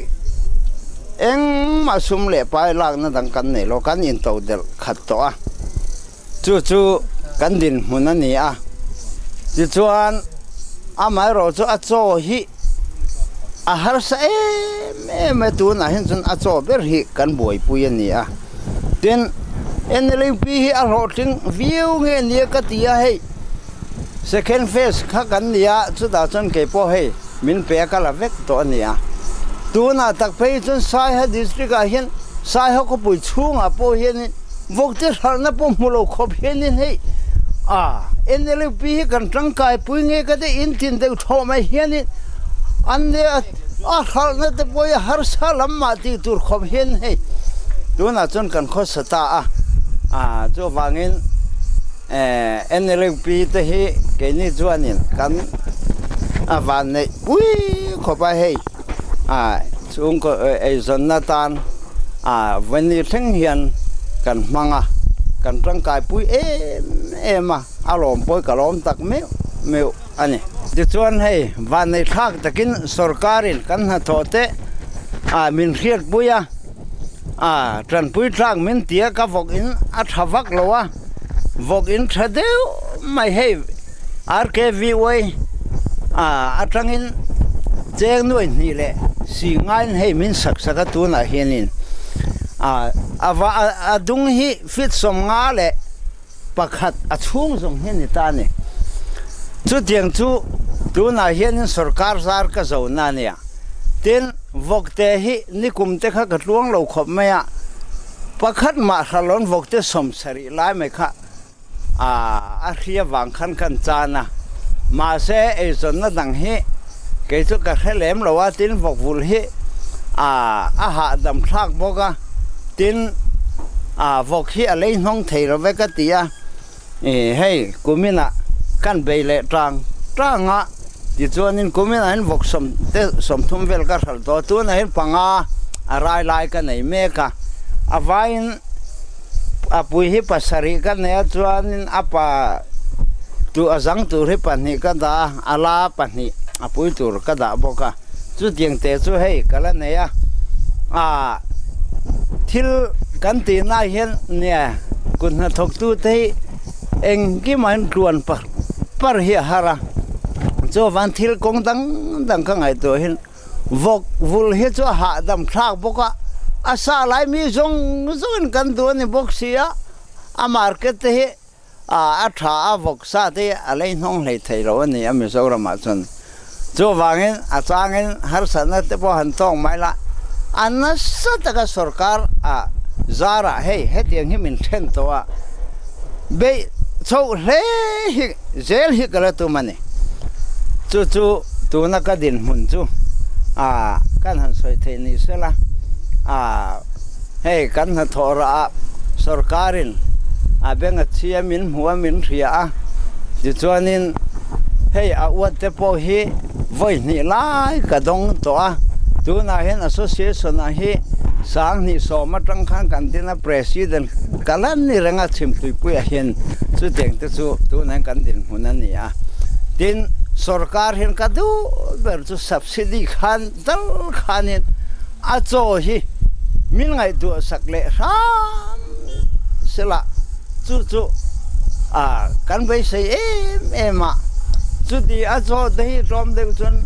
engmah sum leh pai lakna dang kan nei lo, kan intodelh khat tawh a. Chu chu kan dinhmun a ni a, tichuan amaherawh chu a chaw hi a harsa em em a, tunah hian chuan a chaw ber hi kan buaipui a ni a. Tin, NLUP hi a hlawhtling viau nge nia ka ti a, hei second phase kha kan ni a, chutah chuan kei pawh hei min pe a ka la vek tawh a ni a. Tunah tak phei chuan Saiha district ah hian Saiha khawpui chhungah pawh hianin Vawkte hralhna pawh hmu lo khawp hianin hei a NLUP hi kan tangkaipui nge ka tih in tin deuh thawh mai hianin an ne a hralhna te pawh hi harsa lam mah tih tur khawp hian hei tunah chuan kan khawsa ta a, a chuvangin NLUP te hi keini chuanin kan a vanneih pui khawp a hei. A chhungkaw eizawnna tan a vawni thleng hian kan hmang a, kan tangkaipui em em a, a lawm pawh hi ka lawm tak meuh meuh a ni. Tichuan hei vannei thlak takin sorkarin kan hnathawh te a min hriatpui a, a tanpui thlak min ti a, ka vawk in a tha vak lo a, vawk in tha deuh mai hei. RKVY atangin cheng nuai hnih leh si ngaiin hei min sak sak a tunah hianin a va a dung hi feet 50 leh pakhat a chhung zawng hi a ni ta a ni. Chutiang chu tunah hianin sorkar zar ka zo na a nia. Tin, vawkte hi nikum te kha ka tluang lo khawp mai a, pakhat mah hralawn vawkte 70 lai mai kha A hria vang khan kan chan a, mahse eizawnna dang hi kei chu ka hre lem lo a, tin vawkvul hi a hahdam thlak bawk a, tin vawk hi a lei hnawng thei lo vek a ti a, hei kuminah kan bei leh tang tang a, tichuanin kuminah hian vawk sawmte 30 vel ka hralh tawh a, tunah hian panga a rai lai ka nei mek a, a vaiin. A pui hi pasarih ka nei a chuanin a pa tu a zang tur hi pahnih ka dah a, a la pahnih a pui tur ka dah bawk a, chutiang te chu hei ka la nei a, ah thil kan tih na hian nia kut hnathawk tu te hi engkim an tluan par par hi a har a, chuavang thil kawng dang dang ka ngaihtuah hin. Vawk vul hi chu a hahdam thlak bawk a, a sa lai mi zawng zawngin kan duh a ni bawk si a, a market te hi a tha a, vawk sa te hi a lei hnawng hlei thei lo a ni a Mizoramah chuan. Chuvangin a changin harsatna te pawh han tawng mai la, a nasa taka sorkar a zarah hei hetiang hi min then tawh a, beih chhoh hle hi zel hi ka la tum a ni. Chu chu tuna ka dinhmun chu ah kan han sawi theih ni sela ah hei kan hnathawh rah ah sorkarin a benga chhia min hmu a min hria a tichuanin hei a uat te pawh hi vawi hnih lai ka dawng tawh a tunah hian association ah hi 2010 atang khan kan tin a president ka la ni reng a chhimtuipuiah hian chutiang te chu tunah hian kan dinhmun a ni a. Tin, sorkar hian ka duh ber chu subsidy khan tal khanin a chaw hi min ngaihtuah sak leh hram sela chu chu kan beisei em em a. Chuti a chaw te hi tlawm deuh chuan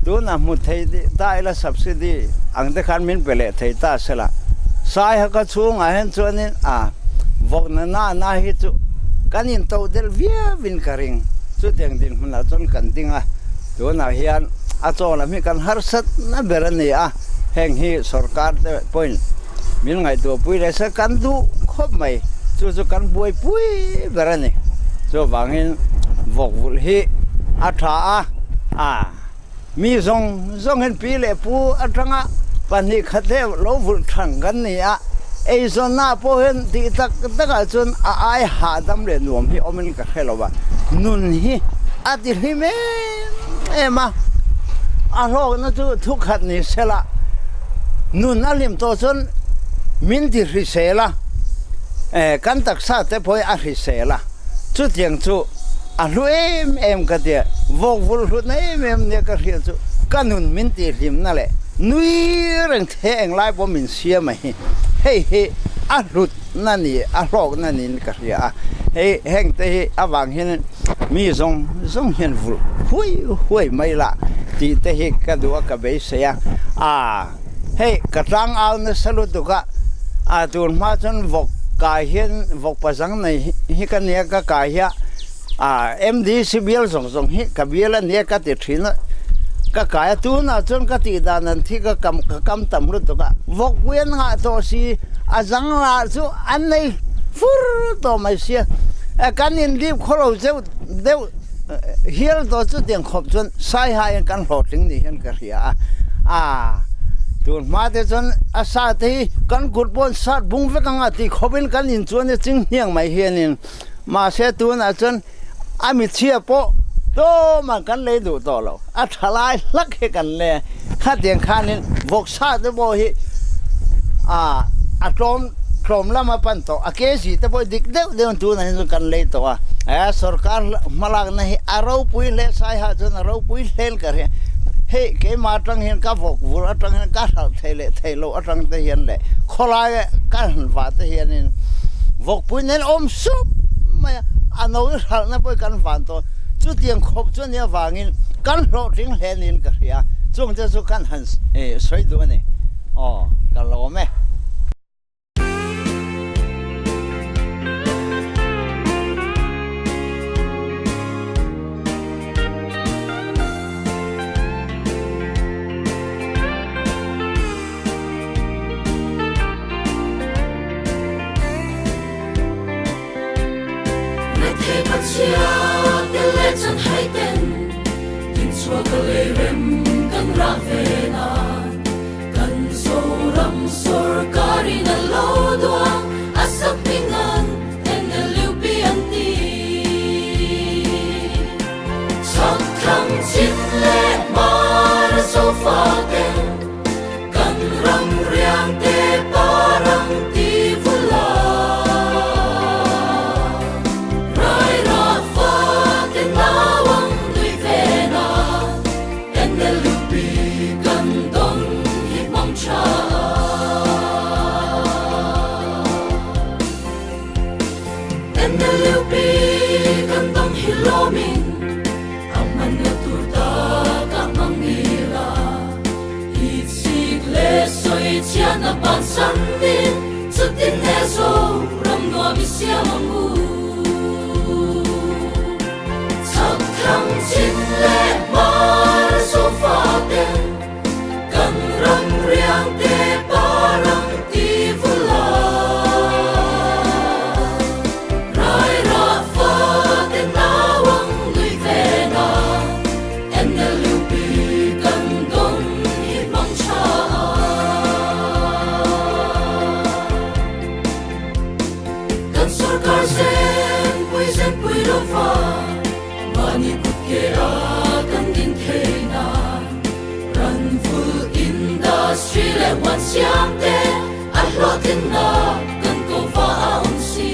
tunah hmu thei ta ila subsidy ang te khan min pe leh thei ta sela. Saihaka chhungah hian chuanin a. Vawkna na na hi chu kan intoh delh viauin ka ring. Chutiang dinhmunah chuan kan ding a, tunah hian a chaw lam hi kan harsatna ber a ni a, heng hi sorkar te pawhin min ngaihtuahpui leh se kan duh khawp mai, chu chu kan buaipui ber a ni. Chuvangin vawkvulh hi a tha a, a. Mi zawng zawngin pi leh pu atanga pahnih khat he lo vulh thang kan ni a, eizawnna pawh hian tih tak takah chuan a ai hahdam leh nuam hi awmin ka hre lo va, nun hi a ti hlim em em a, a hlawkna chu thukhat ni sela. Nun a hlim tawh chuan min ti hrisel a, kan taksa te pawh hi a hrisel a, chutiang chu a hlu em em ka ti a, vawk vulh hlutna em em nia ka hriat chu ka nun min tih hlimna leh nui reng the englai pawh min siam a hi, hei hi a hlutna ni, a hlawkna niin ka hria a, hei heng te hi avang hian mi zawng zawng hian vulh huai huai mai la tih te hi ka duh a, ka beisei a. A, hei ka tlang au nasa lutuk a, a tun hma chuan vawk kai hian vawk pazang nei hi ka nia ka kai hi a, a MDC bial zawng zawng hi ka bial a nia ka ti thin a, ka kai a tunah chuan ka tih dan an thi ka kam ka kam tam lutuk a, vawk pui an ngah tawh si a zang lah chu an nei fur tawh mai sia, kan inlip khawlo zeuh deuh. Hial tawh chutiang khawp chuan Saiha hian kan hlawhtling ni hian ka hria a, a tun hma te chuan a sa te hi kan kut pawh an sat bung vek ang a tih khawpin kan in chuan i ching hniang mai hianin mahse tunah chuan a michhia pawh tlawmah kan lei duh tawh lo, a tha lai hlak hi kan lei a, khatiang khanin vawksa te pawh hi a a tlawm tlawm lama pan tawh a kg te pawh hi dik deuh deuhin tunah hian chuan kan lei tawh a, he sorkar hmalakna hi a ropui hle Saiha chuan a ropui hlel ka hria, hei keimah atang hian ka vawk vur atang hian ka hralh thei leh thei loh atang te hian leh khawlai ka han vah te hianin vawkpui nen awm sup mai a, a no i hralhna pawh hi kan van tawh chutiang khawp chu ania vangin kan hlawhtling hle niin ka hria, chungte chu kan han sawi duh a ni, aw ka lawm e. Kan Zoram sorkarin a lo duang a sak hminga'n NLUP an ti. Chhak thlang chin leh hmar sofa ten kan ram riang te parang ti vul a. Rai rah fa te nau ang nui ve na. NLUP kan dawng hi hmang tha a. NLUP kan dawng hi lawmin a hmanna tur tak a hmang ila. I chik leh sawi chhiatna bansanin chutin he Zoram nuam i siam ang u. Chhak thlang chin leh hmar sofa ten kan ram riang te parang ti vul a. Rai rah fa te nau ang nui ve na NLUP kan dawng hi hmang tha a. Kan sorkar zen pui zen pui lo va, mahni kut ke a kan din thei nan. Ran vul industry leh huan siam te a hlawhtlinna kan ko va a awm si.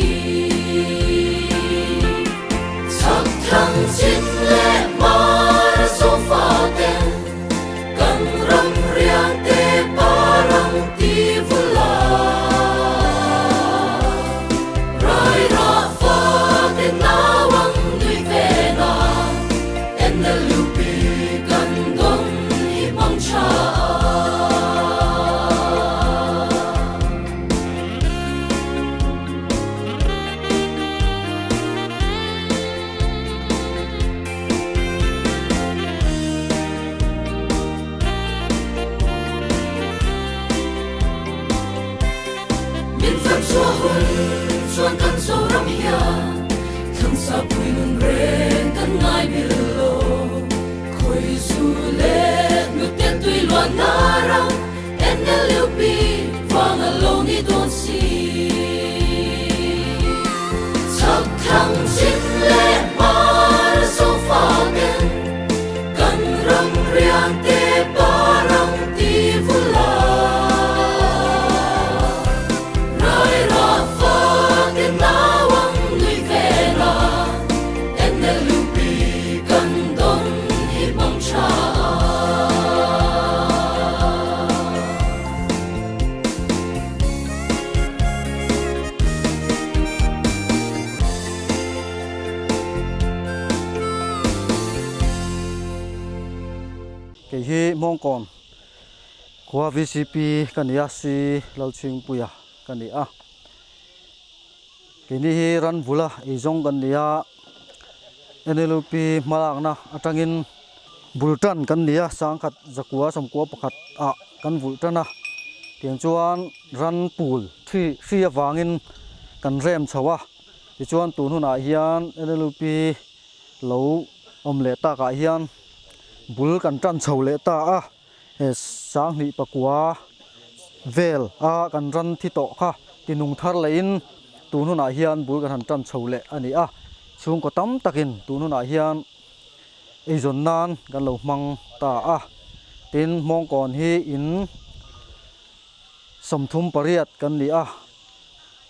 Chhak thlang chin leh hmar sofa ten Kan ram riang te parang ti vul a, Rai rah fa te nau ang nui ve na, NLUP kan dawng hi hmang tha a. Min fem chhuah hun chuan kan Zoram hian thangsa pui nun reng kan ngai bil lo. Khawi zu leh nute tui luanna ram NLUP vang a lo ni dawn si. Chhak thlang chin leh hmar sofa ten kan ram riang te parang ti vul a. Kei hi Hmawngkawn khua VCP ka ni a, Sri Lalchhingpuia ka ni a. Keini hi ran bula eizawng kan ni a, NLUP hmalakna atangin bul tan kan ni a, sangkhat zakua sawmkua pakhat ah kan vulh tan a, tiang chuan ran pul thi hri avangin kan rem chho a, tichuan tun hunah hian NLUP lo awm leh takah hian bul kan tan chho leh ta a, he sanghnih pakua vel a kan ran thi tawh kha tinung thar lehin tun hunah hian bul kan han tan chho leh a ni a, chhungkaw tam takin tun hunah hian eizawn nan kan lo hmang ta a, tin Hmawngkawn hi in 38 kan ni a,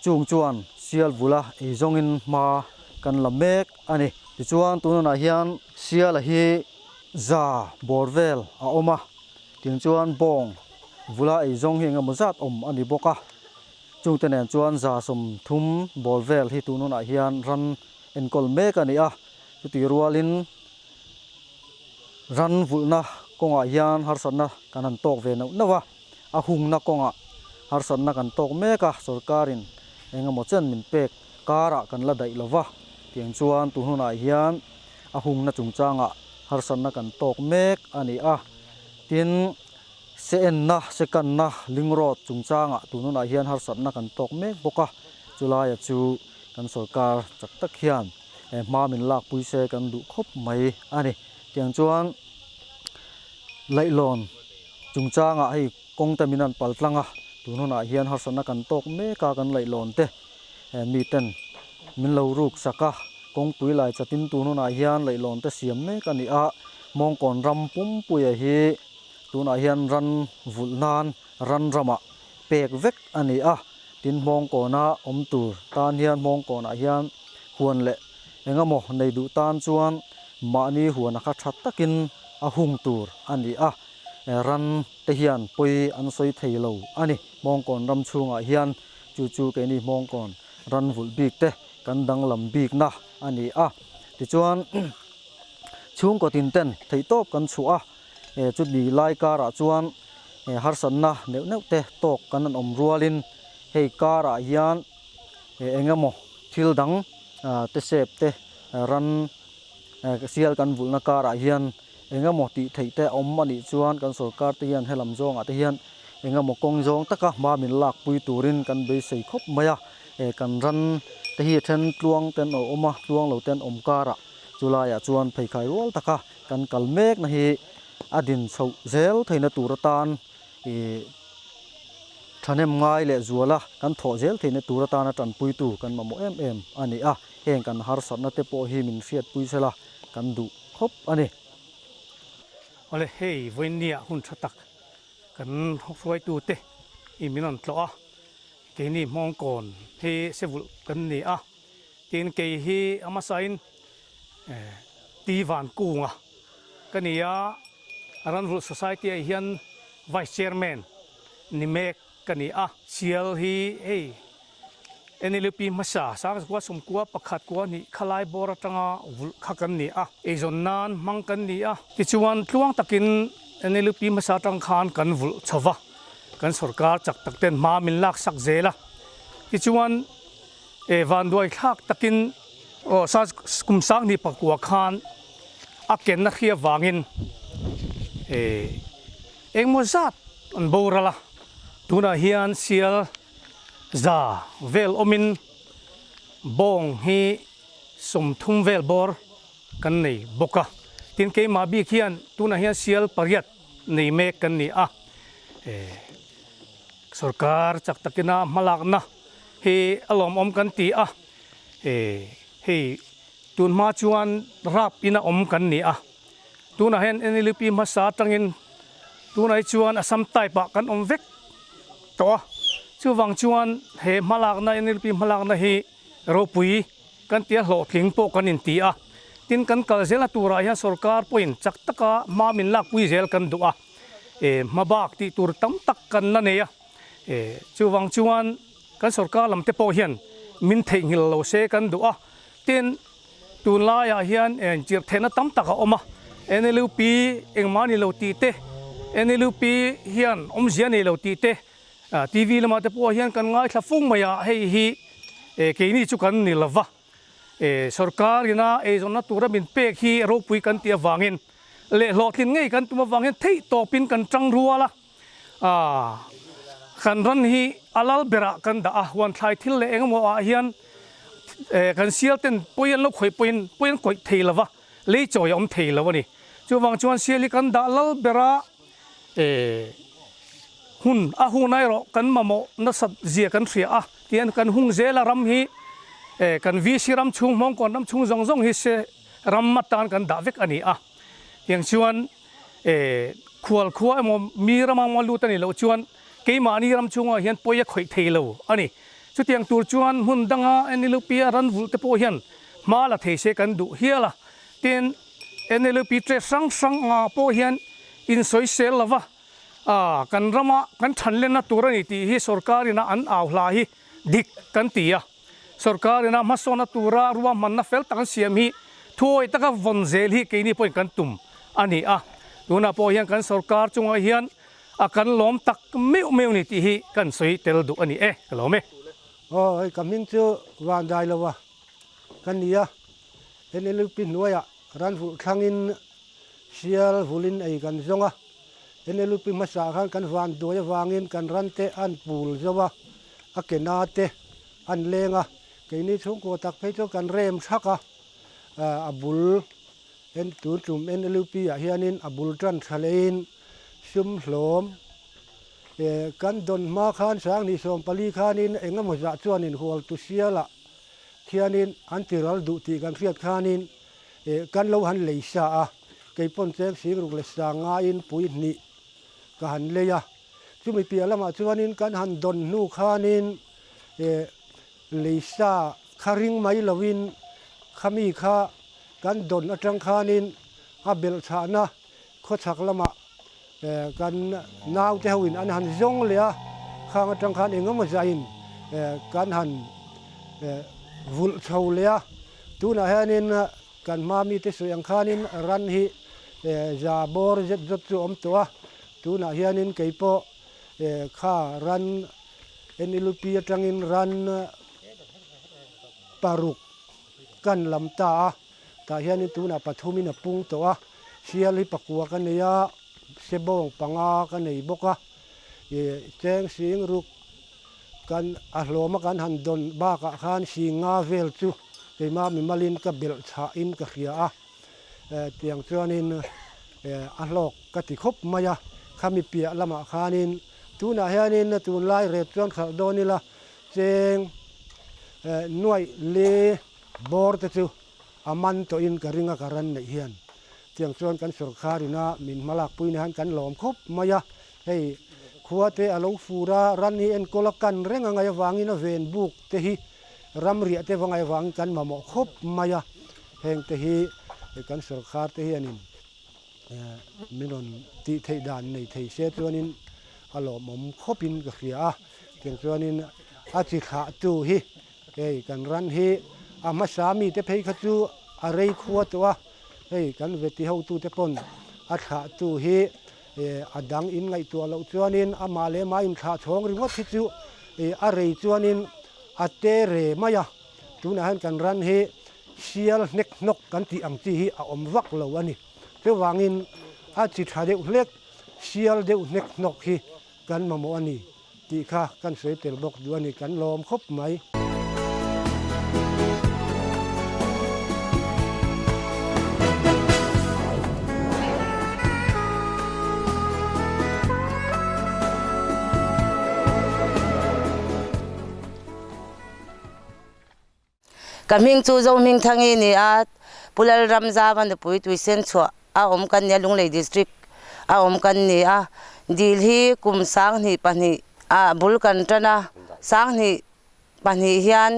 chung chuan sial vula eizawngin hma kan la mek a ni. Tichuan tunah hian siala hi za bawr vel a awm a, tiang chuan bawng vula eizawng hi engemaw zat awm a ni bawk a, chungte nen chuan 30 bawr vel hi tunah hian ran enkawl mek a ni a, chutih rualin ran vulhna kawngah hian harsatna kan han tawk ve nauh nauh a. A hungna kawngah harsatna kan tawk mek a, sorkarin eng emaw chen min pek karah kan la daih lo va, tiang chuan tun hunah hian a hungna chungchangah harsatna kan tawk mek a ni a. Tin, se enna, se kanna, ling road chungchangah tun hunah hian harsatna kan tawk mek bawk a, chulaia chu kan sorkar chak tak hian hma min lakpui se kan duh khawp mai a ni. Tiang chuan laihlawn Chungchangah hei kawng te min an pal tlang a, tun hunah hian harsatna kan tawk mek a, kan laihlawn te miten min lo ruk sak a, kawngpui lai chatin tun hunah hian laihlawn te siam mek a ni a, Hmawngkawn ram pumpuia hi tunah hian ran vulh nan ran ramah pek vek a ni a, tin Hmawngkawna awm tur tan hian Hmawngkawnah hian huan leh engemaw nei duh tan chuan mahni huan a kha tha takin a hung tur a ni a. Ran te hian pawi an sawi thei lo a ni. Hmawngkawn ram chhungah hian chu chu keini Hmawngkawn ran vulh bik te kan danglam bikna a ni a. Tichuan chhungkaw tin ten theihtawp kan chhuah a, chutni lai karah chuan harsatna neuh neuh te tawk kan an awm rualin hei karah hian eng emaw thil dang te sep te ran sial kan vulhna karah hian Eng emaw tih theih te awm a nih chuan kan sorkar te hian helam zawngah te hian eng emaw kawng zawng taka hma min lakpui turin kan beisei khawp mai a, kan ran te hi then tluang ten a awm a, tluang lo ten awm karah chulaiah chuan pheikhai rual taka kan kal mekna hi a din chhoh zel theihna tur atan ih thahnem ngai leh zuala kan thawh zel theihna tur atana tanpuitu kan mamawh em em a ni a, heng kan harsatna te pawh hi min hriatpui sela kan duh. khawp a ni. Awle hei vawiinnia hun tha tak kan hruaitute i min rawn tlawh a, keini Hmawngkawn hi Sevulh kan ni a, tin kei hi a hmasain Ti Van Kunga ka ni a, Ranvulh Society ah hian Vice Chairman ni mek ka ni a, Sial hi hei NLUP hmasa sangzakua sawmkua pakhat kua hnih khalai bawr atanga vulh kha kan ni a, eizawn nan hmang kan ni a. Tichuan tluang takin NLUP hmasa atang khan kan vulh chho va, kan sorkar chak tak ten hma min lak sak zel a. Tichuan e vanduai thlak takin aw sa kum sanghnih pakua khan a kenna hria vangin e engmaw zat an boral a, tunah hian sial 100 vel awmin bawng hi 30 vel bawr kan nei bawk a. Tin, keimah bik hian tunah hian sial pariat nei mek kan ni a. Sorkar chak takina hmalakna hi a lawmawm kan ti a. Hei tunhma chuan rap ina awm kan ni a. Tunah hian NLUP hmasa atangin tunah hi chuan Assam type ah kan awm vek tawh a, chuvang chuan he hmalakna NLUP hmalakna hi ropui kan tia hlawhtling pawh kan inti a, tin kan kal zelna turah hian sorkar pawhin chak taka hma min lakpui zel kan duh a, e hmabak tih tur tam tak kan la nei a, e chuvang chuan kan sorkar lam te pawh hian min theihnghilh lo se kan duh a, tin Tunlaiah hian inchirh theihna tam tak a awm a, NLUP engmah a ni lo tih te, NLUP hian awmzia a nei lo tih te, TV lamah te pawh hian kan ngaithla fung mai a, hei hi keini chu kan ni lova, sorkar ina eizawnna tura min pek hi ropui kan tih avangin leh hlawhtlin ngei kan tum avang hian theih tawpin kan tang rual a, kan ran hi a lal berah kan dah a, huan thlai thil leh engemaw ah hian kan sial ten pawi an lo khawih pawhin pawi an kawih thei lova, lei chawi a awm thei lo a ni. Chuvang chuan sial hi kan dah lal bera hun a hun erawh kan mamawh nasat zia kan hria a, tihian kan hung zel a ram hi kan VC ram chhung Hmawngkawn ram chhung zawng zawng hi se ram atan kan dah vek a ni a. Tiang chuan khual khua emaw mi rama emaw lut a nih loh chuan keimahni ram chhungah hian pawi a khawih thei lo a ni. Chutiang tur chuan hmun danga NLUP a ran vulh te pawh hian hma la thei se kan duh hial a. Tin, NLUP trade hrang hrang angah pawh hian insawisel lova kan rama kan thanlenna tur a ni tih hi sorkar ina an au hla hi dik kan ti a. Sorkar ina hmasawnna tura ruahmanna fel tak an siam hi thuawi taka vawn zel hi keini pawhin kan tum a ni a. Tunah pawh hian kan sorkar chungah hian a kan lawm tak meuh meuh ni tih hi kan sawi tel duh a ni e, ka lawm e. Aw, hei ka hming chu Vandai lo a ka ni a, NLUP hnuaiah ran vulh thlangin sial vulin ei kan zawng a, NLUP hmasa khan kan van duai avangin kan ran te an pul zo a, a ke na te an leng a, keini chhungkaw tak phei chu kan rem thak a, a bul en tun tum NLUP ah hianin a bul tan tha leiin sum hlawm kan dawn hma khan 2014 khanin engemaw zah chuanin hualtu sialah Khianin an ti ral duh tih kan hriat khanin kan lo han lei sa a, kei pawn cheng sing ruk leh sa ngaiin pui hnih ka han lei a. Chumi piah lamah chuanin kan han dawn hnu khanin lei sa kha ring mai loin khami kha kan dawn atang khanin a belhchhahna khawchhak lamah Kan naute hoin an han zawng leh a, khang atang khan engemaw zahin kan han vulh chho leh a. Tunah hianin kan hma mite sawi ang khanin ran hi za bawr zet zawt chu a awm tawh a. Tunah hianin kei pawh kha ran NLUP atangin ran paruk kan lam ta a. Tah hianin tunah pathumin a pung tawh a, sial hi pakua ka nei a, sebawng panga ka nei bawk a, ih cheng sing ruk kan a hlawma kan han dawn bakah khan sing nga vel chu keimah mimalin ka belh chhahin ka hria a, tiang chuanin a hlawk ka ti khawp mai a, khami piah lamah khanin tunah hianin tunlai ret chuan khalh dawn ila cheng nuaih li Bawr te chu a man tawhin ka ring a ka ran neih hian tiang chuan kan sorkar ina min hmalak pui ni han kan lawm khawp mai a, hei khua te a lo fur a, ran hi enkawl a kan reng a ngaih avangin a ven buk te hi ram riah te va ngaih avangin kan mamawh khawp mai a, heng te hi kan sorkar te hianin min rawn tih theih dan nei thei se chuanin a lawmawm khawpin ka hria a, tiang chuanin a chi thlah tu hi Hei kan ran hi a hmasa mite phei kha chu a rei khua tawh a, hei kan veti hotute pawn a thlahtu hi a dang in ngaihtuah loh chuanin amah leh amah inthlah chhawng ringawt hi chu a rei chuanin a te re mai a, tunah hian kan ran hi sial hnek hnawk kan tih ang chi hi a awm vak lo a ni. Chuvangin a chi tha deuh hlek sial deuh hnek hnawk hi kan mamawh a ni. Tih kha kan sawi tel bawk duh a ni, kan lawm khawp mai. Ka hming chu Zohmingthangi ni a, Pu Lalramzava nupui Tuisen chhuah a awm kan ni a, Lunglei District a awm kan ni a. Dil hi kum 2002 ah bul kan tan a, 2002 hian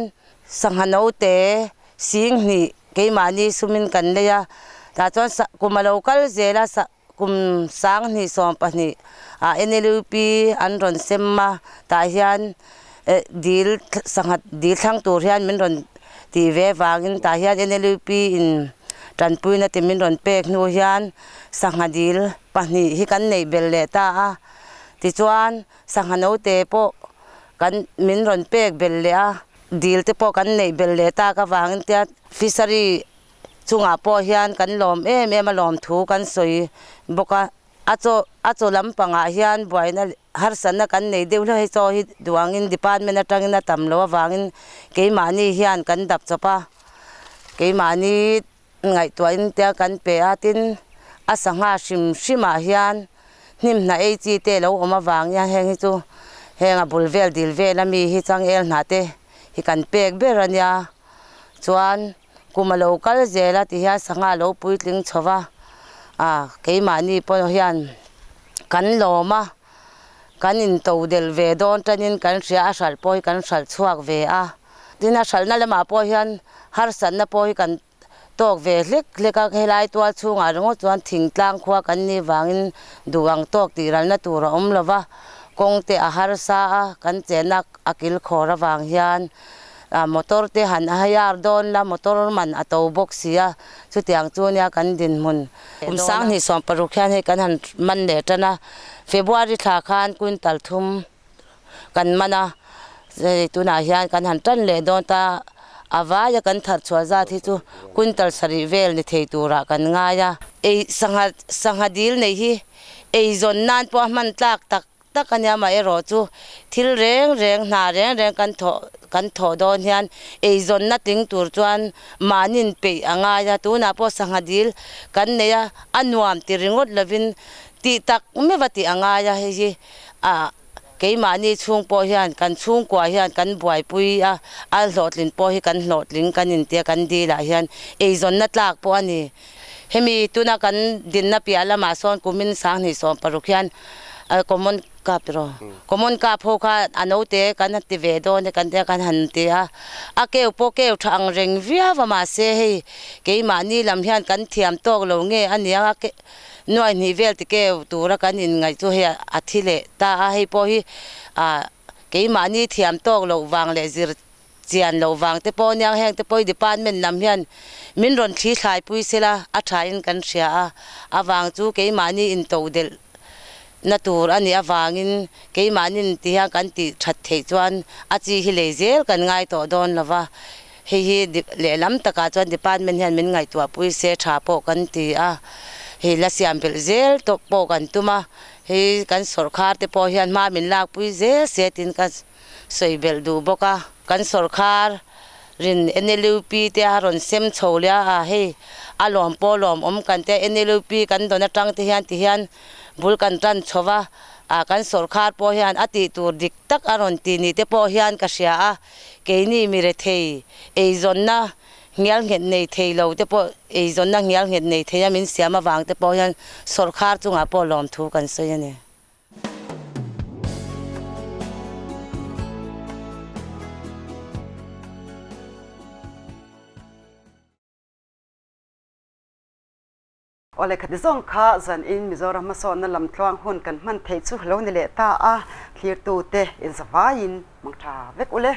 sangha note 2000 keimahni sumin kan lei a, tah chuan kum a lo kal zel a, kum 2012 ah NLUP an rawn sem a, tah hian dil sangha dil thlang tur hian min rawn tih ve vangin tah hian NLUP in Tanpuina te min rawn pek hnu hian sangha dil pahnih hi kan neih belh leh ta a. Tichuan, sangha note pawh kan min rawn pek belh leh a, dil te pawh kan neih belh leh tak avangin tia fishery chungah pawh hian kan lawm em em a lawmthu kan sawi bawk a. A chaw a chaw lampangah hian buaina harsatna kan nei deuh hlauh hei chaw hi duangin department atangin a tam loh avangin keimahni hian kan dap chawp a, keimahni ngaihtuahin te kan pe a tin a sangha hrim hrimah hian hnim hnah ei chi te lo awm avang hian heng hi chu heng a bul vel dil vel ami hi changel hnah te hi kan pek ber a nia chuan. Kum a lo kal zel a ti hian sangha a lo puitling chho va, ah keimahni pawh hian kan lawm a, kan into delh ve dawn tanin kan hria a hralh pawh hi kan hralh chhuak ve a. Tin a hralhna lamah pawh hian harsatna pawh hi kan tawk ve hlek hlek a, helai tual chhungah ringawt chuan thingtlang khua kan nih vangin duh ang tawk tih ralna tur a awm lo va, kawng te a harsa a, kan chenna a kilkhawr avang hian. Motor te han a hire dawn la, motor man a to bawk si a, chutiang chu nia kan dinhmun. Kum sanghnih 16 hian hei kan han man leh tan a, February thla khan quintal thum kan man a, hei tunah hian kan han tan leh dawn ta, a vaia kan thar chhuah zat hi chu quintal sarih vel ni thei turah kan ngai a. Ei sangha sangha dil nei hi eizawn nan pawh a hman tlak tak tak a nia amaherawh chu thil reng reng hna reng reng kan thawh kan thawh dawn hian eizawnna tling tur chuan mahnin peih a ngai a, tunah pawh sangha dil kan nei a, a nuam ti ringawt lovin tih tak meuh a tih a ngai a, hei hi ah keimahni chhung pawh hian kan chhungkua hian kan buaipui a, a hlawhtlin pawh hi kan hlawhtling kan intia kan dilah hian eizawnna tlak pawh a ni. Hemi tuna kan dinna piah lamah sawn kumin 2016 hian common cup tiraw common cup ho kha a note kan han ti ve dawn e kan tia kan han ti a, a keu pawh keu tha ang reng viau a mahse hei keimahni lam hian kan thiam tawk lo nge a nia a ke nuai hnih vel ti keu tura kan inngaih chu hei a thi leh ta a hei pawh hi ah keimahni thiam tawk loh vang leh zir Chian loh vang te pawh aniang heng te pawh hi department lam hian min rawn thli thlai pui sela a tha in kan hria a, avang chu keimahni into delh na tur a nih avangin keimahnin ti hian kan tih that theih chuan a chi hi lei zel kan ngai tawh dawn lo va, hei hi lehlam takah chuan department hian min ngaihtuah pui se tha pawh kan ti a, hei la siam belh zel tawh pawh kan tum a, hei kan sawrkhar te pawh hian hma min lak pui zel se tin ka. Sawi belh duh bawk a, kan sawrkhar rin NLUP te a rawn sem chho leh a, hei a lawm pawh lawm awm kan tia NLUP kan dawn atang te hian ti hian bul kan tan chho va, ah kan sawrkhar pawh hian a tih tur dik tak a rawn ti ni te pawh hian ka hria a, keini mi rethei eizawnna ngial nghet nei thei lo te pawh eizawnna ngial nghet nei thei a min siam avang te pawh hian sawrkhar chungah pawh lawmthu kan sawi a ni. Aw lehkha zawng kha zan in Mizoram hmasawnna lam tluang hun kan hman theih chu lo ni leh ta a, thlirtute inzavaiin mangtha vek u le.